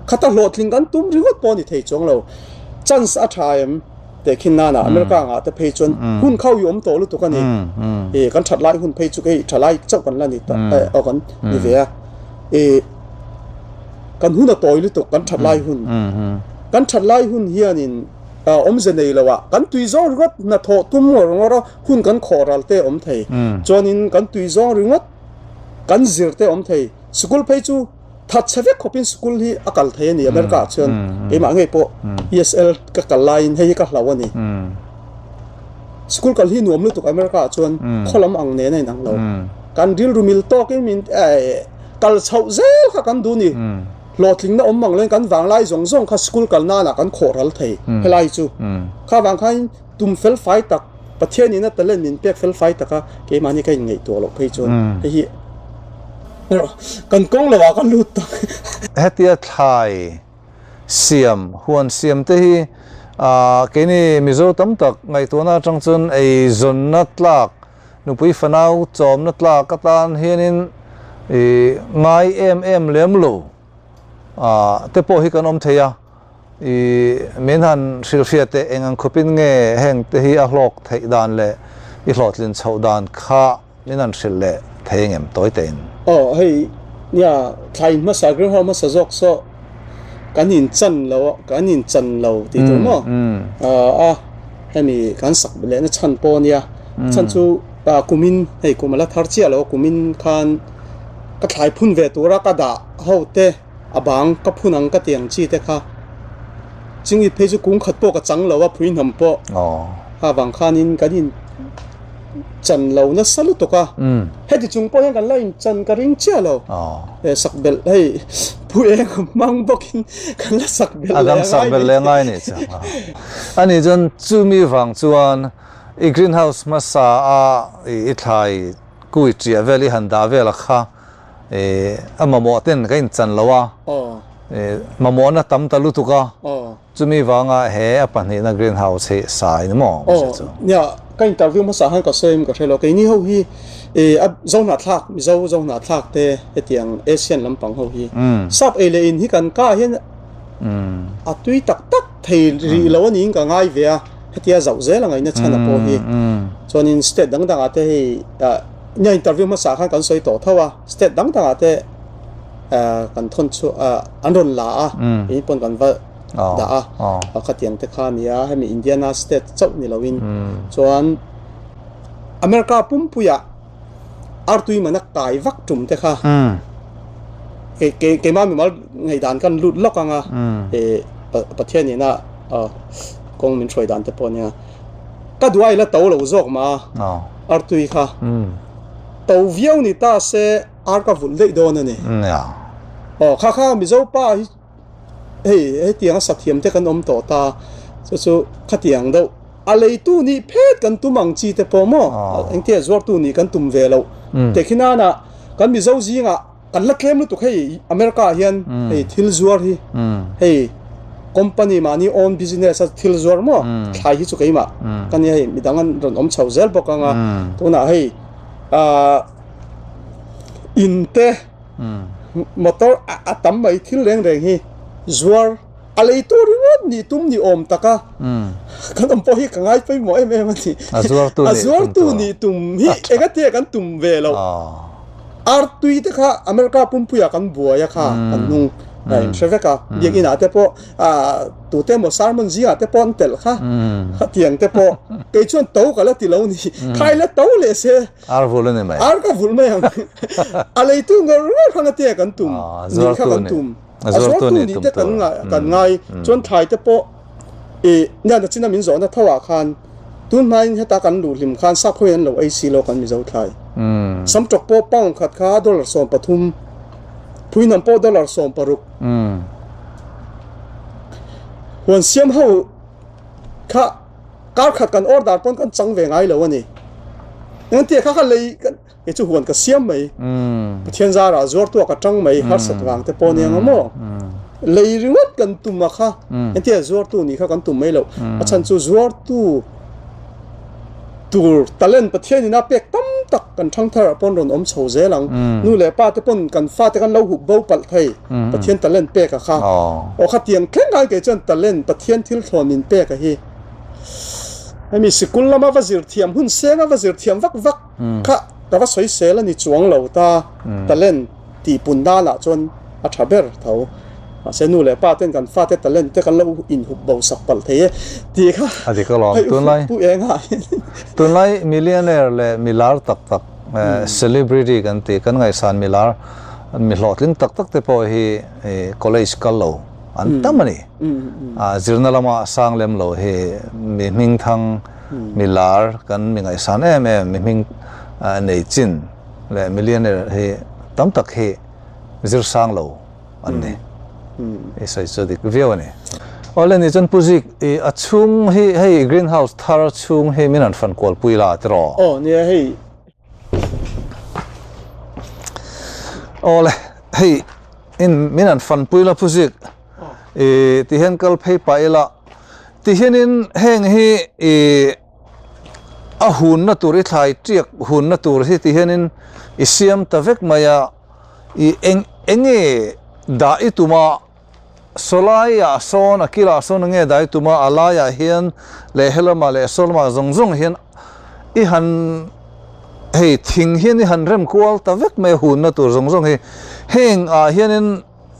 Khata hlawhtling kan tum ringawt pawh a ni thei chuang lo. Chance a tha em tehkhin nana America angah te phei chuan hun kha ui awm tawh lutuk a ni. E kan that lai hun phei chu hei tha lai chauh kan la ni ta aw kan ni ve a. E kan hun a tawi lutuk kan that lai hun. Kan that lai hun hianin awmze nei lo ah kan tui zawng ringawt hnathawh tum ngawr ngawr a hun kan khawh ral te awm thei. Chuanin kan tui zawng ringawt kan zir te awm thei. Sikul phei chu that chhe vek khawpin sikul hi a kal thei a ni America ah chuan keimah ngei pawh ESL ka kal laiin hei hi ka hlau a ni. Sikul kal hi nuam lutuk America ah chuan khaw lam ang nen a inang lo. Kan rilru mil tawkin min kal chhoh zel kha kan duh ni. Hlawhtlingna awm mang loin kan vanglai zawng zawng kha school kal nanah kan khawh ral thei helai chu. Kha vang khain tum fel fai tak Pathian in a talent min pek fel fai taka keimahni ka inngaihtuah loh phei chuan hei hi kan kawng lo ah ka lut tak. Hetia thlai siam, huan siam te hi keini Mizo tam tak ngaihtuahna atang chuan eizawnna tlak Nupui fanau chawmna tlak atan hianin i ngai em em lem lo te pawh hi kan awm thei a, i min han hrilhriat teh eng ang khawpin nge heng te hi a hlawk theih dan leh i hlawhtlin chhoh dan kha min han hrilh leh thei engem tawi tein. Aw hei nia thlai hmasa greenhouse hmasa zawk saw kan in chan lo kan in chan lo tih tur maw a hemi kan sak lehna chhan pawh ania chhan chu kumin hei kum ala thar chiah lo kumin khan ka thlai phun ve tura ka dah ho te a bang ka phun ang ka ti ang chi te kha. Chingit phei chu kung khat pawh ka chang lo a, phui hnam pawh. Ha vang khanin kan in chan lo nasa lutuk a. Heti chung pawh hian kan la in chan ka ring chiah lo. Sak belh hei pu eng a hmang bawkin kan la sak belh leh a ngai. A dang sak belh leh a ngai nih chu. Ani chuan chumi vang chuan i greenhouse hmasa a i thlai kui chiah vel i han dah vel a kha a mamawh ten ka in chan lo a. Mamawhna tam ta lutuk a. Chumi vanga he a pahnihna greenhouse hi sa in maw awm se chu? Aw, nia, ka interview hmasa khan ka sawi ka hre lo. Keini ho hi a Zohnahthlak, Mizo Zohnahthlak te hetiang Asian lampang ho hi sap ei leh in hi kan kah hian a tui tak tak thei rih lo a niin ka ngai ve a, hetia zauh zel a ngaihna chhan a pawh hi. Chuanin state dang dangah te hei nia interview hmasa khan kan sawi tawh tho a, state dang dangah te kan thawn chu an rawn la a, keini pawn kan va dah a, khatiang te kha a ni a, hemi Indiana state chauh ni loin chuan America pumpuiah artui mana kai vak tum te kha keimah mimal ngaihdan kan lut lawk ang a, Pathian ina kawng min hruai dan te pawh a nia, ka duai la to lo zawk mah a artui kha to viau ni ta se. Ar ka vulh daih dawn a ni. Aw kha kha Mizo pa hi hei hetiang a sathiam te kan awm tawh ta chu chu khatiang deuh a leitu nih phet kan tum ang chi te pawh maw engtia zuartu nih kan tum ve loh tehkhi nana kan Mizo zingah kan la tlem lutuk hei America ah hian hei thil zuar hi hei company mahni own business a thil zuar maw thlai hi chu keimah ka nia hei midang an rawn awm chho zel bawk ang a tunah hei ah In te motor a tam mai thil reng reng hi zuar a lei tur ringawt nih tum ni awm tak a kan awm pawh hi ka ngai pawimawh em em a ni. A zuartu nih tum hi engatia kan tum ve loh. Artui te kha America pumpuiah kan buai a kha kan hnung a inhre vek a biakinn ah te pawh Tute emaw sermon zingah te pawh an telh kha khatiang te pawh kei chuan to ka la ti lo ni khai la to leh se ar vul a ni mai ar ka vul mai ang a leitu ngawr ngawr kha ngatia kan tum ni kha kan tum a zuartu ni te kan ngai kan ngai chuan thlai te pawh i nia na china min zawhna tho ah khan tun hmain heta kan luh hlim khan sap ho in an lo ei si lo kan mizo thlai samtawk pawh pound khat kha dollar 13 phuihnam pawh dollar 16 Huan siam ho kha kar khat kan order pawn kan chang ve ngai lo a ni. Engtia kha kha lei kan e chu huan ka siam mai. Pathian zarah zuar tuah ka tang mai harsat vang te pawh nia nga maw. Lei ringawt kan tum a kha engtia zuartu nih kha kan tum mai lo. A chhan chu zuartu Tur talent Pathian in a pek tam tak kan thangthar ah pawn rawn awm chho zel ang. Nu leh pa te pawn kan fate kan lo hup bo palh thei Pathian talent pek a kha. Aw khatiang thleng khan kei chuan talent Pathian thil thlawn min pek a hi. Hemi sikul lama va zir thiam hun senga va zir thiam vak vak kha ka va sawi sel a ni chuang lo ta talent tih pun dan ah chuan a tha ber tho. Mahse nu leh pa ten kan fate talent te kan lo inhup bo sak palh thei e tih kha A dik alawm. Tunlai pu eng ah hian. Tunlai millionaire leh milar tak tak celebrity kan tih kan ngaihsan milar mi hlawhtling tak tak te pawh hi college kal lo an tam a ni. Zirna lama sang lem lo hi mi hmingthang milar kan mi ngaihsan em em mi hming nei chin leh millionaire hi tam tak hi zir sang lo an ni. I sawi chu dik viau a ni. Awle ni chuan Pu Zik i a chhung hi hei green house thar chhung hi min han fan kual pui la tiraw? Aw nia hei. Awle hei in min han fan pui la Pu Zik i ti hian kal phei pah ila ti hianin heng hi i a hunna tur i thlai tiak hunna tur hi ti hianin i siam ta vek mai a. I eng enge dah i tum a, sawlai ah sawn a kilah sawn enge dah i tum a, a laiah hian leh helamah leh sawlamah zawng zawng hian i han hei thing hian i han rem kual ta vek mai a hunna tur zawng zawng hi heng ah hianin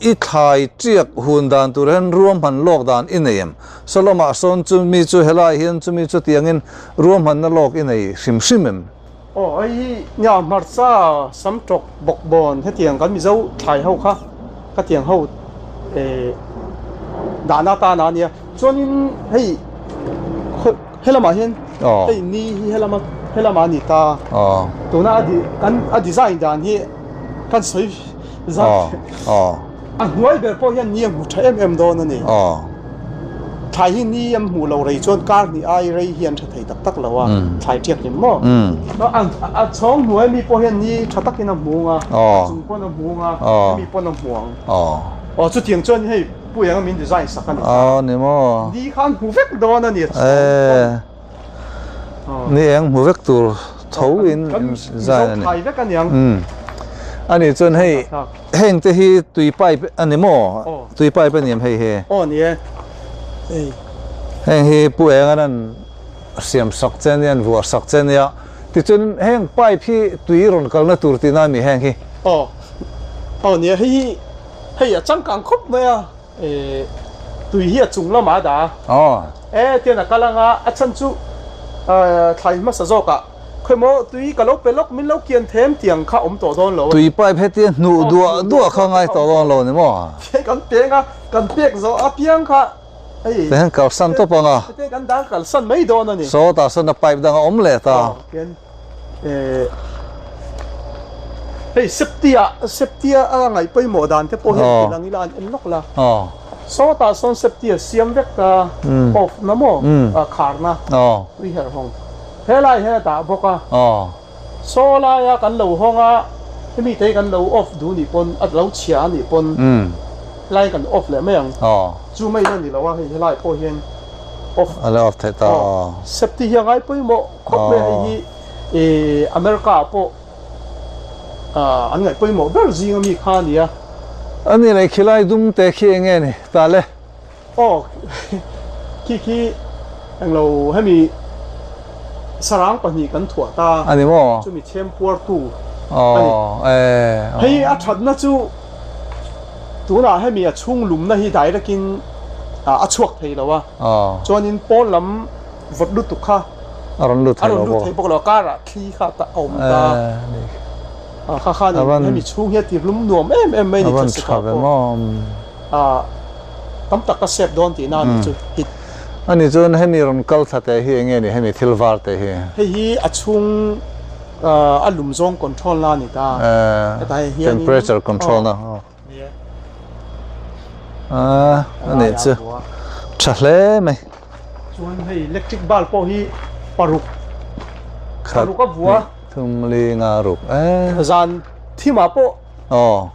i thlai tiak hun dan tur hian ruahman lawk dan i nei em? Sawlamah sawn chumi chu helaiah hian chumi chu tiangin ruahmanna lawk i nei hrim hrim em? Aw hei hi nia hmarcha samtawk bawkbawn hetiang kan Mizo thlai ho kha khatiang ho eh Dahna atana a nia. Chuanin hei helamah hian hei ni hi helama helamah a ni ta. Tuna a kan a design dan hi kan sawi zat a hnuai ber pawh hian ni a hmu tha em em dawn a ni. Thlai hi ni an hmuh lo rei chuan kar hnih ai rei hi an tha thei tak tak lo a, thlai tiak hlim maw? A chhawng hnuai mi pawh hian ni tha takin a hmu ang a, a chung pawn a hmu ang a, hemi pawn a hmu ang. Aw chutiang chuan hei Pu Enga min design sak a ni ta. Aw ni maw? Ni kha an hmu vek dawn a ni a chhawng pawn. Ni eng hmu vek tur tho in design a ni. Kan thai vek a niang. A nih chuan hei heng te hi tui pipe a ni maw? Tui pipe a ni em hei hi? Aw ni e. Hei. Heng hi Pu Engan an siam sak che ania an vuah sak che ania. Tichuan heng pipe hi tui rawn kalna tur tihna a mi heng hi? Aw. Aw ni e. Hei hi hei a changkang khawp mai a. Eh tui hi a chung lamah a dah a. Aw. Eh tian a kal anga a chhan chu eh thlai hmasa zawkah khawimaw tui ka lo pe lawk min lo kian them tiang kha awm tawh dawn lo a ni. Tui pipe hetia hnuh duah duah kha ngai tawh dawn lo a ni maw? Tiang kan peng a, kan pek zawh apiang kha hei. Tiang kalsan tawp ang a. Tiang kan dang kalsan mai dawn a ni. Sawtah sawn a pipe dang a awm leh ta. Aw tian eh hei safety ah safety a ngaih pawimawh dan te pawh hian ti lang ila an en lawk la. Sawtah sawn safety a siam vek ta off na maw khar na tui herh hawng helai hian a dah bawk a. Saw laia kan lo hawng a hemi te hi kan lo off duh nih pawn a lo chhia a nih pawn helai kan off leh mai ang. Chu mai la ni lo a hei helai pawh hian off a la off theih ta. Safety hi a ngai pawimawh khawp mai a hei hi ih America ah pawh an ngaih pawimawh ber zing ami kha a ni a. A ni leh khilai dum te khi eng nge ni ta le? Aw khi khi englo hemi sarang pahnih kan thuah ta. A ni maw? Chumi chhem puar tu a ni. Aw e. Hei a thatna chu tunah hemi a chhung lumna hi direct in a chhuak thei lo a. Chuanin pawn lam vawt lutuk kha a rawn lut thei lo bawk thei bawk lo karah thli kha a awm ta a kha khan hemi chhung hi a ti lum nuam em em mai ni tha ve maw a tam tak ka sep dawn tihna a ni chu hit ani chuan hemi rawn kal thla te hi enge ni hemi thil var te hi hei hi a chhung a lum zawng control na ani ta temperature control na A a nih chu tha hle mai. Chuan hei electric bulb pawh hi paruk paruk a vua. Thum li nga ruk e. Zan thimah pawh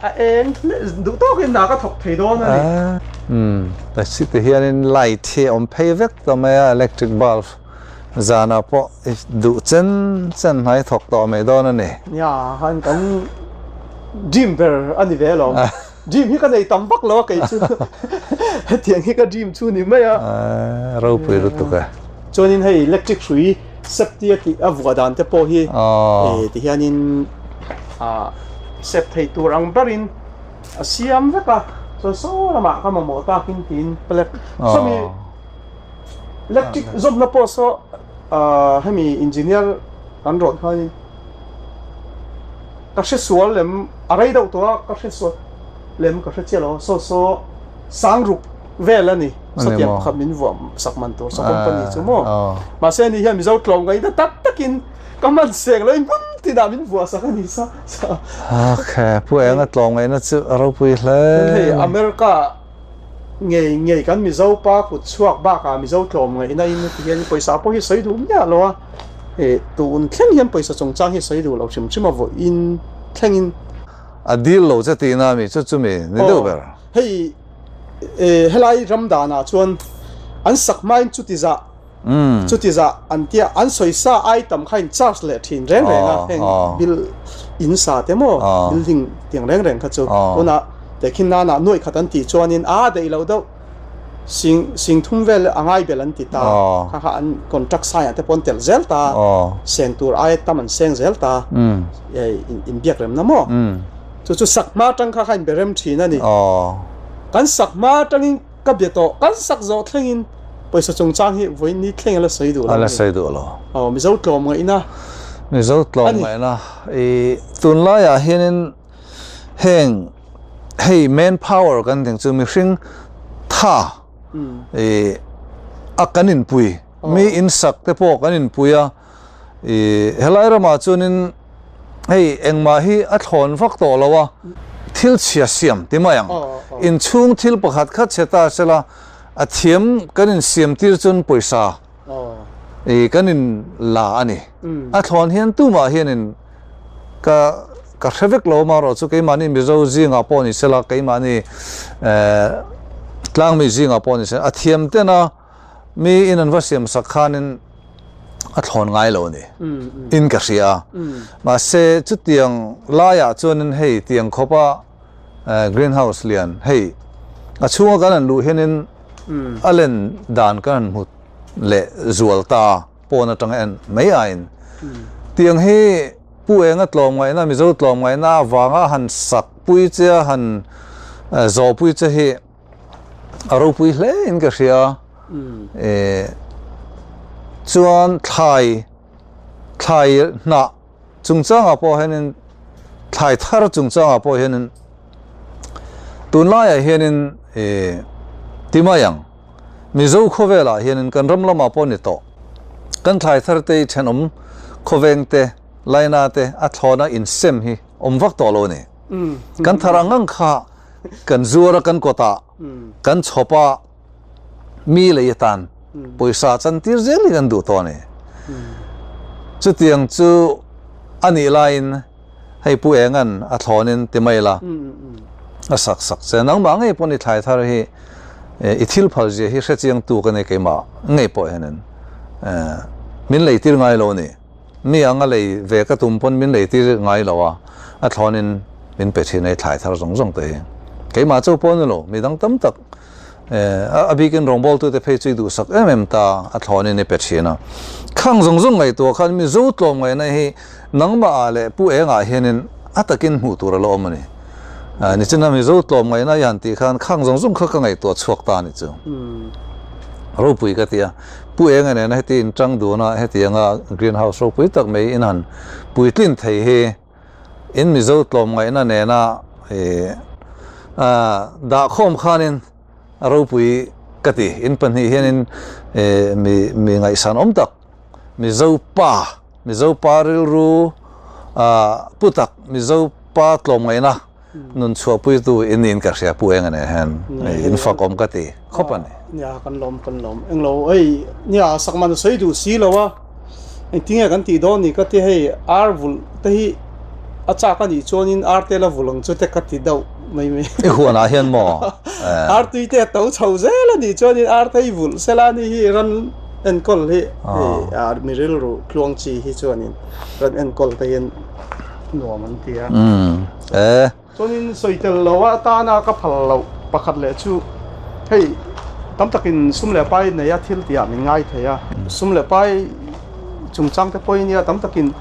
a eng duh tawkin hna ka thawk thei dawn a ni. Umm ta si ti hianin light hi a awm phei vek ta mai a electric bulb zanah pawh i duh chen chen hnai thawk tawh mai dawn a ni. Nia khan kan dream ber a ni ve alawm. Dream hi ka nei tam vak lo a kei chu hetiang hi ka dream chu ni mai a. Ropui lutuk e. Chuanin hei electric hrui safety a tih a vuah dan te pawh hi ti hianin sep thei tur ang berin a siam vek a chuan saw lamah ka mamawh takin tiin plug sawmi electric zawmna pawh saw hemi engineer kan rawt khanin Ka hre sual lem a rei deuh tawh a, ka hre sual lem ka hre chiah lo a, saw saw sang ruk vel a ni, sawtiang pakhat min vuah sak man tur saw company chu maw. Mahse ani hian Mizo tlawm ka ina tak takin ka hman seng lo in hmun tinah min vuah sak a ni sa. Ok, Pu Enga tlawmngaihna chu a ropui hle. Hei America ngei ngei kan Mizo pa kut chhuak bakah Mizo tlawmngaihna in heti hian pawisa pawh hi sawi duh miah lo a. He tun thleng hian pawisa chungchang hi sawi duh lo hrim hrim a vawiin thlengin. A dil lo che tihna mi chu chumi ni deuh ber. Aw hei helai ram danah chuan an sak hmain chuti zah chuti zah an tia an sawisa item kha in charge leh thin reng reng a heng bill in sa te maw building tiang reng reng kha chu tunah tehkhin nana nuaih khat an tih chuanin a daih loh deuh. Sing sing thum vel a ngai bel an ti ta. Kha kha an contract sign ah te pawh an telh zel ta. Seng tur aia tam an seng zel ta. In biak rem na maw? Chu chu sak hma atang kha kha in be rem thin a ni. Kan sak hma atangin ka bia tawh. Kan sak zawh thlengin pawisa chungchang hi vawiin ni thleng a la sawi duh lo a ni. A la sawi duh lo. Aw Mizo tlawm ngaihna. Mizo tlawm ngaihna. I tunlaiah hianin Heng hei man power kan tih chu mihring tha. I a kan inpui mi in sak te pawh kan inpui a i helai ramah chuanin hei engmah hi a thlawn vak tawh lo a thil chhia siam ti mai ang inchhung thil pakhat khat chhe ta sela a thiam kan insiam tir chuan pawisa i kan in la a ni a thlawn hian tumah hianin ka ka hre vek lo amaherawh chu keimahni Mizo zingah pawh ni sela keimahni tlangmi zingah pawh ni sela a thiam tena mi in an va siam sak khanin a thlawn ngai lo a ni in ka hria a mahse chutiang laiah chuanin hei tiang khawpa green house lian hei a chhunga kan han luh hianin a len dan kan han hmu leh zual ta pawn atanga en mai aiin tiang hi Pu Enga tlawmngaihna Mizo tlawmngaihna avanga han sak pui che a han zawh pui che hi a ropui hle in ka hria chuan thlai thlai hnah chungchangah pawh hianin thlai thar chungchangah pawh hianin tunlaiah hianin ti mai ang Mizo khawvelah hianin kan ram lamah pawh ni tawh kan thlai thar te hi thenawm khawveng te laina te a thlawna insem hi awm vak tawh lo a ni. Kan thar ang ang kha kan zuar a kan kawtah kan chhawp a mi lei atan pawisa chan tir zel hi kan duh tawh a ni. Chutiang chu a nih laiin hei Pu Engan a thlawnin ti mai la a sak sak che. Nangmah ngei pawh ni thlai thar hi i thil phal zia hi hrechiang tu ka nei keimah ngei pawh hianin min lei tir ngai lo a ni. Mi anga lei ve ka tum pawn min lei tir ngai lo a, a thlawnin min pe thin a, i thlai thar zawng zawng te hi. Keimah chauh pawh a ni lo, mi dang tam tak a bikin rawngbawltute phei chu i duhsak em em ta, a thlawnin i pe thin a. Khang zawng zawng ngaihtuah khan mi zo tlawm ngaihna hi nangmah ah leh pu engah hianin a takin hmuh tur a la awm a ni. Nichina Mizo tlawm ngaihna i han tih khan khang zawng zawng kha ka ngaihtuah chhuak ta a ni chu. Ropui ka ti a. Pu Enga nena heti in tang dun a, heti anga green house ropui tak mai in han puitlin thei hi in Mizo tlawmngaihna nena dahkhawm khanin a ropui ka ti. In pahnih hianin mi mi ngaihsan awm tak Mizo pa, Mizo pa rilru pu tak, Mizo pa tlawmngaihna Nun chhuahpuitu in niin ka hria Pu Enga nen hian in fak awm ka ti khawp a ni. Nia kan lawm kan lawm englo hei nia sakman a sawi duh si lo a engtinge kan tih dawn ni ka ti hei ar vulh te hi a chak a nih chuanin ar te la vulh ang chu te ka ti deuh mai mai. I huanah hian maw? Ar tui te a to chho zel a nih chuanin ar te hi vulh sela ni hi ran enkawl hi hei mi rilru tluang chi hi chuanin ran enkawl te hian nuam an ti a. E. Chuanin sawi tel lo a atana ka phal loh pakhat leh chu hei tam takin sum leh pai nei a thil tih ah min ngai thei a. Sum leh pai chungchang te pawhin nia tam takin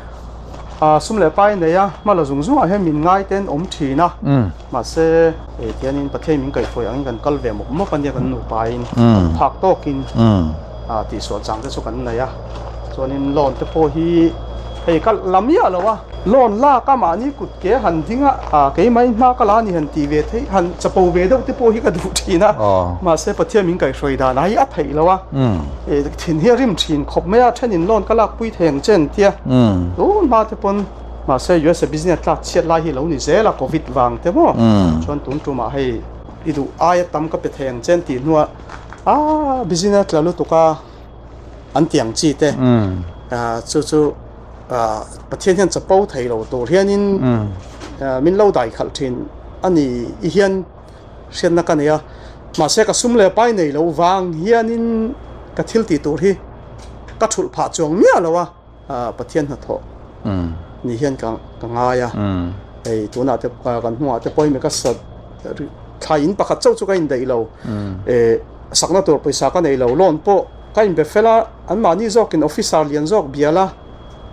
sum leh pai nei a hma la zung zung ah hian min ngai te an awm thin a. Mahse hei tianin Pathian min kaihhruai angin kan kal ve mawp mawp a nia kan nupa in kan phak tawkin tihsual chang te chu kan nei a. Chuanin loan te pawh hi hei ka la miah lo a. Loan lak a mahni kut ke han ding a, ah keimah in hma ka la ni han tih ve theih, han chapo ve deuh te pawh hi ka duh thin a. Mahse Pathian min kaihhruai dan ah hi a theih lo a, thin hi a rim thin khawp mai a, then in loan ka lak pui thei ang che an tia. Tun hma te pawn mahse USA business tlak chhiat lai hi lo ni zel a covid vang te maw. Chuan tun tumah hei i duh aia tam ka pe thei ang che an tih hnuah ah business tla lutuk a. an ti ang chi te chu chu Pathian hian chapo thei lo tur hianin min lo dai khalh thin a ni i hian hriatna ka nei a mahse ka sum leh pai nei lo vang hianin ka thil tih tur hi ka thulh phah chuang miah lo a Pathian hnathawh ni hian ka ngai a hei tunah te kan hnungah te pawh hi mi ka sat thlai in pakhat chauh chu ka indaih lo Sakna tur pawisa ka nei lo, loan pawh ka inbe fel a, anmahni zawkin officer lian zawk bial a,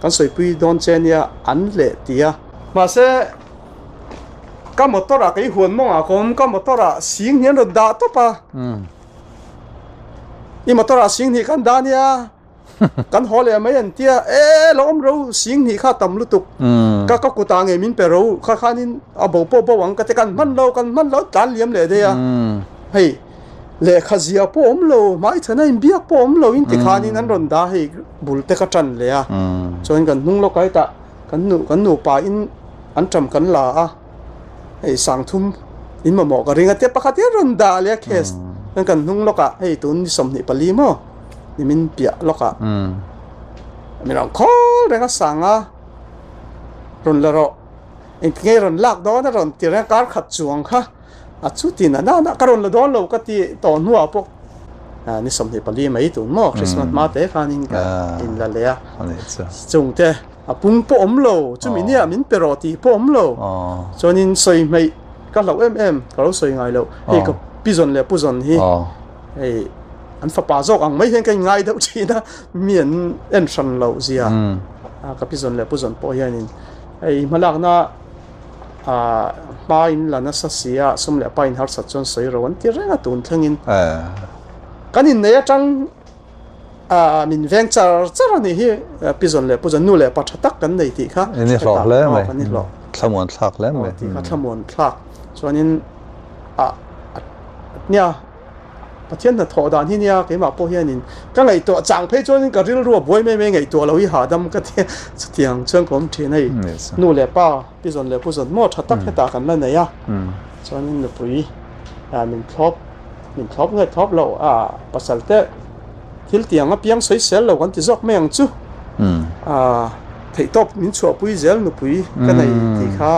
kan sawipui dawn che nia an leh ti a. Mahse, ka motor ah kei huan mawngah ka awm, ka motor ah sing hi an rawn dah tawp a, i motor ah sing hnih kan dah nia, kan haw leh mai an tia, e lo awm ro sing hnih kha tam lutuk, ka ka kutah ngei min pe ro kha khanin a bo pawh bo ang ka ti, kan hman lo, kan hman lo tlan liam leh daih a, hei. Lehkha zia pawh awm lo, hmaichhana inbiak pawh awm lo in tikhanin an rawn dah hei bul te ka tan leh a. Chuan kan hnung lawk aitah kan nu kan nupa in an ṭam kan la a, hei sangthum in mamawh ka ring a tia pakhat hian rawn dah leh a case. Chuan kan hnung lawkah hei tun ni 24 maw nimin piah lawkah min rawn khawl reng a sang a, rawn la rawh engtinge rawn lak dawn a rawn ti reng a kar khat chuang kha. A chutin a nana ka rawn la dawn lo ka ti tawh hnuah pawh ni 24 mai tun maw Christmas hma te khanin ka in la leh a chungte a pung pawh awm lo chumi nia min pe rawh tih pawh awm lo chuanin sawi hmeih ka hlauh em em ka lo sawi ngai lo hei ka pi zawn leh pu zawn hi hei an fapa zawk ang mai hian ka inngai deuh thin a mi an en hran loh zia ka pi zawn leh pu zawn pawh hianin hei hmalakna Ahh hma in la nasa si a, sum leh pa in harsat chuan sawi ro an ti reng a tun thlengin. Kan innei atang ahh min veng char char a nih hi Pizawn leh Puzawn nu leh pa tha tak kan nei tih kha. In i hlawh hle mai. Kan i hlawh. Thlamuan thlak hle mai. Tih kha thlamuan thlak. Chuanin ah nia Pathian hnathawh dan hi nia keimah pawh hianin ka ngaihtuah chang phei chuanin ka rilru a buai mai mai ngaihtuah lo hi hahdam ka ti a, chutiang chuan ka awm thin hei nu leh pa pi zawn leh pu zawn maw tha tak hetah kan la nei a, chuanin nupui min thlawp min thlawp nge thlawp lo a pasal te thil tiang apiang sawisel lo kan ti zawk mai ang chu theihtawp min chhuahpui zel nupui ka nei tih kha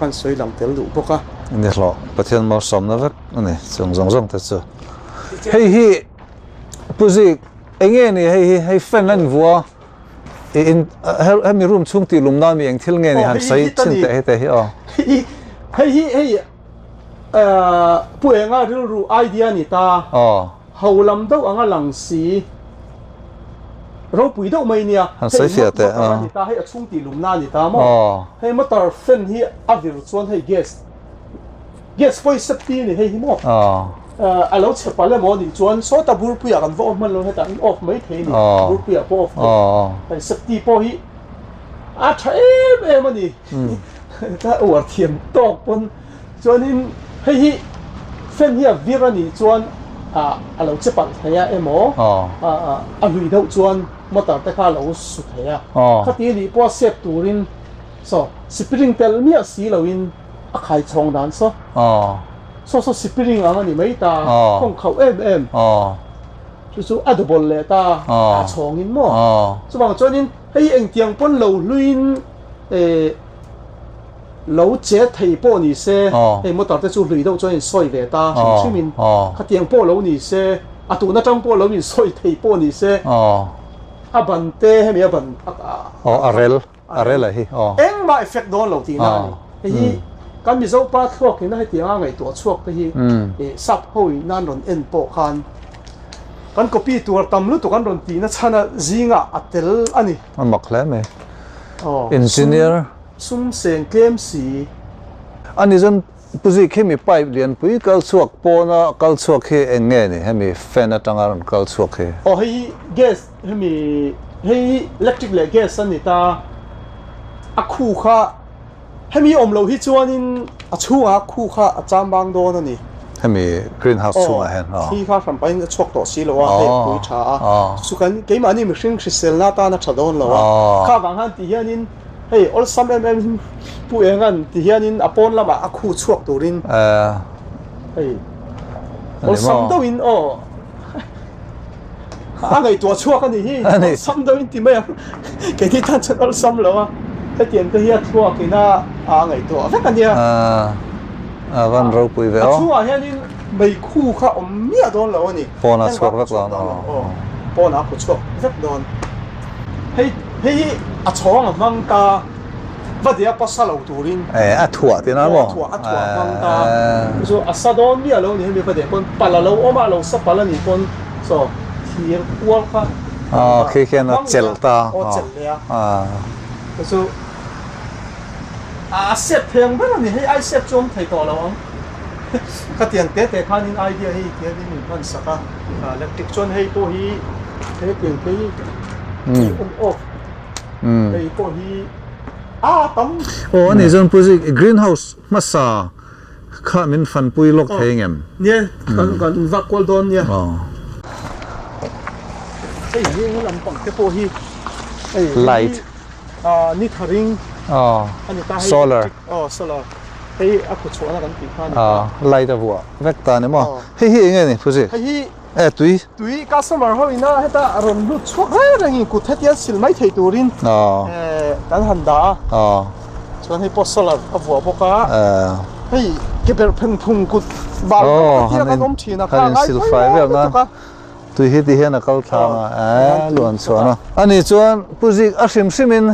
kan sawi lang tel duh bawk a. Ni hlawh Pathian malsawmna vek. Ani chung zawng zawng te chu. Hei hi Pu Zik enge ni hei hi hei fan an vua i in hemi room chhung tih lum nan mi eng thil nge ni han sawi chin teh hei te hi aw. Hei hi hei Pu Enga rilru idea ni ta. Aw. Ho lam deuh anga lang si ropui deuh mai nia. Han sawi fiah teh aw. Ni ta hei a chhung tih lum na ni ta maw. Aw. Hei motor fan hi a vir chuan hei gas Gas pawi safety a ni hei hi maw? A lo chhe palh emaw anih chuan sawta burpuiah kan va off hman lo hetah in off mai thei a ni. Burpuiah pawh off thei. Hei safety pawh hi a tha em em a ni. Ka uar thiam tawk pawn chuanin hei hi fan hi a vir a nih chuan a lo che palh thei a emaw a hlui deuh chuan motor te kha a lo su thei a. Khati anih pawh a sep turin saw spring tel miah si loin A khai chhawng dan saw. Saw saw sipiring ang a ni mai ta, khawng khauh em em. Chu chu a double leh ta, a chhawng in maw. Chuvang chuanin hei engtiang pawn lo hluin lo che thei pawh ni se, hei motor te chu hlui deuh chuan in sawi ve ta hrim hrim in, khatiang pawh lo ni se, a tun atang pawh lo in sawi thei pawh ni se, a ban te hemi a ban a rel. A rel a hi aw. Engmah effect dawn lo tihna a ni. Hei hi kan Mizo pa thluak ina hetianga ngaihtuah chhuak te hi sap ho in an rawn en pawh khan kan copy tur tam lutuk an rawn tihna chhana zingah a tel a ni. A mak hle mai. Engineer. Sum seng tlem si. A ni chuan Pu Zik hemi pipe lianpui kal chhuak pawna kal chhuak hi eng nge ni hemi fan atanga rawn kal chhuak hi? Aw hei hi gas hemi hei hi electric leh gas a ni ta a khu kha hemi awm loh hi chuanin a chhungah khu kha a cham bang dawn a ni. Hemi green house chhungah hian aw. Thli kha hran pahin a chhuak tawh si lo a hei a pui tha a chu kan keimahni mihring hriselna atan a tha dawn lo a kha vang khan ti hianin Hei awlsam em em in Pu Engan ti hianin a pawn lamah a khu chhuak turin hei awlsam deuhin aw a ngaihtuah chhuak a nih hi awlsam deuhin ti mai ang keini tan chuan awlsam lo a hetiang te hi a thluakin a a ngaihtuah vek a nia a van ropui ve aw a chhungah hianin meikhu kha awm miah dawn lo a ni pawnah chhuak vek dawn aw pawnah a khu chhuak vek dawn. Hei hei hi a chhawng a hmang ta va dia pasa lo turin. Eh a thuah tih na maw? A thuah a thuah a hmang ta. Chu a sa dawn miah lo ni hemi va dia pawn pal a lo awm a lo sa pal a nih pawn saw thir kual kha Ah khi khian a chelh ta. Aw chelh leh a. Chu chu a sep thei ang ber a ni hei ai sep chu awm thei tawh lo ang. Khatiang te te khanin idea hei tihian in hman sak a. Electric chuan hei pawh hi hetiang te hi on off hei pawh hi a tam. Aw ani chuan Pu Zik green house hmasa Kha min fanpui lawk thei ngem? Nia, kan kan vak kual dawn nia. Hei hi eng lampang te pawh hi hei Light. Ni tha ring a ni ta hei. Solar. Aw solar. Hei a khaw chhuahna kan tih kha a ni ta. Light a vuah vek ta ni maw? Hei hi eng nge ni Phuzi? Hei hi E tui. Tui customer ho ina heta a rawn lut chhuak reng rengin kut hetiang sil mai thei turin kan han dah a. Chuan hei pawh solar a vuah bawk a. Hei ke ber pheng phung kut bal deuh te hian kan awm thin a, kha a ngai pawimawh lutuk a. Tui hi ti hian a kal thlang a, e luan chhuan a. Ani chuan Pu Zik a hrim hrim in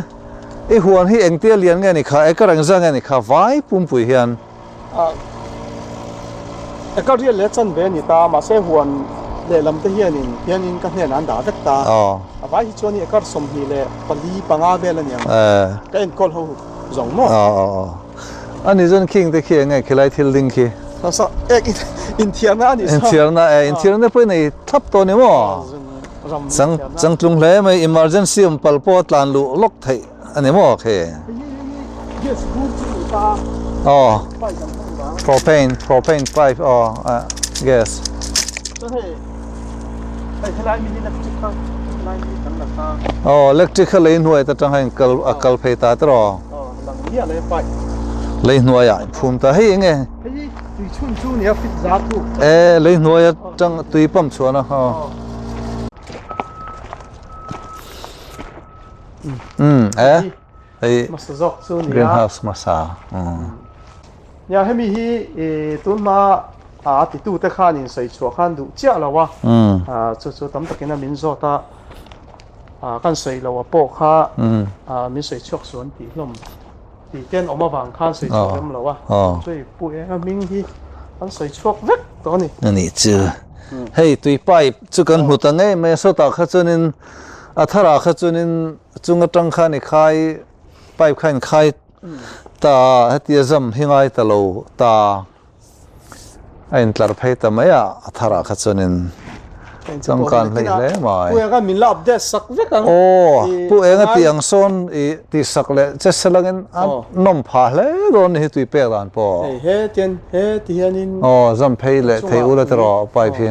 i huan hi engtia lian nge ni kha, eka reng zah nge ni kha vai pumpui hian. Eka rial leh chan ve a ni ta, mahse huan lehlam te hianin hianin ka hnenah an dah vek ta. A vai hi chuan i ekar 25 vel a niang. Ka enkawl ho zawng maw? A ni chuan khing te khi eng nge khilai thil ding khi? Sa ek inthiarna a ni sa. Inthiarna e, inthiarna pawh i nei thlap tawh ni maw? Chang changtlung hle mai, emergency awm pal pawh a tlan luh lawk theih a ni maw khi? Gas bur chu ni ta. Aw, propane, propane pipe aw, gas. Chuan hei, hei helai min electric kha, helai mi kan la ta. Aw, electric kha lei hnuai ta tang kha in kal a kal phei ta tiraw? Lei hnuaiah in phum ta hei enge? E lei hnuai atang tui pump chhuahna aw. Um e hei greenhouse hmasa um. Nia hemi hi tun hma a titu te khan in sawi chhuah khan duh chiah lo a chu chu tam takin a min zawt a. Kan sawi lo a pawh kha min sawi chhuak suan tih hlawm tih ten awm avang khan sawi chhuak rem lo a, chui pu eng a hming hi an sawi chhuak vek tawh a ni. A nih chu. Hei tui pipe chu kan hmu ta ngei mai a, sawtah kha chuanin a tharah kha chuanin chung atang khan i khai pipe kha in khai ta a, hetia zam hi ngai ta lo ta. A intlar phei ta mai a, a tharah kha chuanin changkan hlei hle mai. Pu Enga min la update sak vek ang. Aw, Pu Enga tih ang sawn i tih sak leh che selangin a nawm phah hle dawn ni hi tui pek dan pawh. Hei he tian he ti hianin. Aw, zam phei leh thei ula te rawh pipe hi.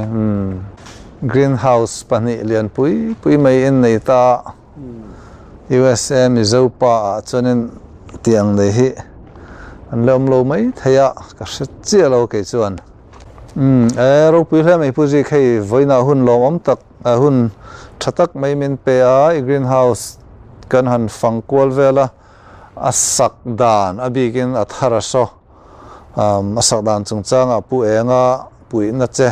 Greenhouse pahnih lian pui pui mai in nei ta. USA Mizo pa ah chuanin tiang nei hi an la awm lo mai thei a, ka hre chiah lo kei chuan. Umm e ropui hle mai Pu Zik hei vawiinah hun lawmawm tak hun tha tak mai min pe a, i green house kan han fang kual vel a, a sak dan a bikin a thar a saw a sak dan chungchangah Pu Enga puihna che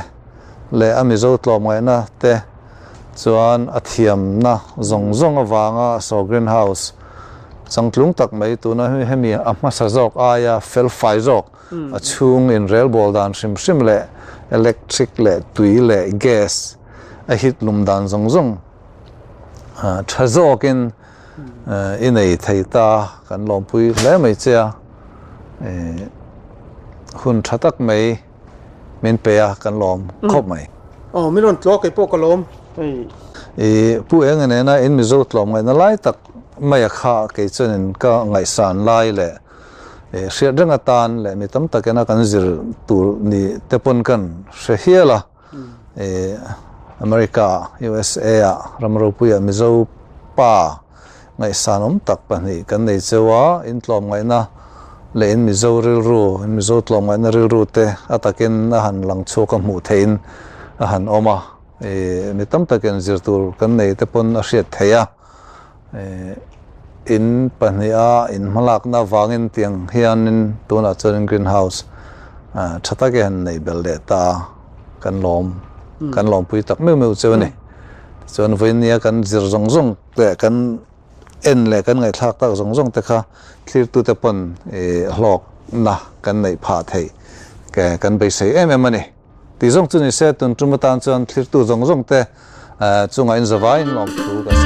leh a Mizo tlawmngaihna te chuan a thiamna zawng zawng avanga saw greenhouse changtlung tak mai tuna hemi a hmasa zawk aia fel fai zawk a chhung inrelbawl dan hrim hrim leh electric leh tui leh gas a hit lum dan zawng zawng tha zawkin i nei thei ta kan lawmpui hle mai che a hun tha tak mai. Min pe a kan lawm khawp mai. Aw min rawn tlawk kei pawh ka lawm hei. I Pu Enga nena in Mizo tlawm ngaihna lai tak mai a kha kei chuanin ka ngaihsan lai leh hriat reng atan leh mi tam takena kan zir tur ni te pawn kan hre hial a. I America, USA ah ram ropuia Mizo pa Ngaihsan awm tak pahnih kan nei cheu a, in tlawmngaihna leh in Mizo rilru, in Mizo tlawmngaihna rilru te a takin a han lang chhuak a hmuh theihin a han awm a, ih mi tam takin zir tur kan nei te pawn a hriat theih a, ih in pahniha in hmalakna avangin tiang hianin tunah chuanin green house tha tak i han neih belh leh ta a, kan lawm kan lawmpui tak meuh meuh cheu a ni. Tichuan vawinia kan zir zawng zawng leh kan en leh kan ngaihthlak tak zawng zawng te kha thlirtute pawn hlawkna kan neih phah theih kan beisei em em a ni. Tih zawng chu ni se tun tum atan chuan thlirtu zawng zawng te chungah in zavaiin lawmthu kan.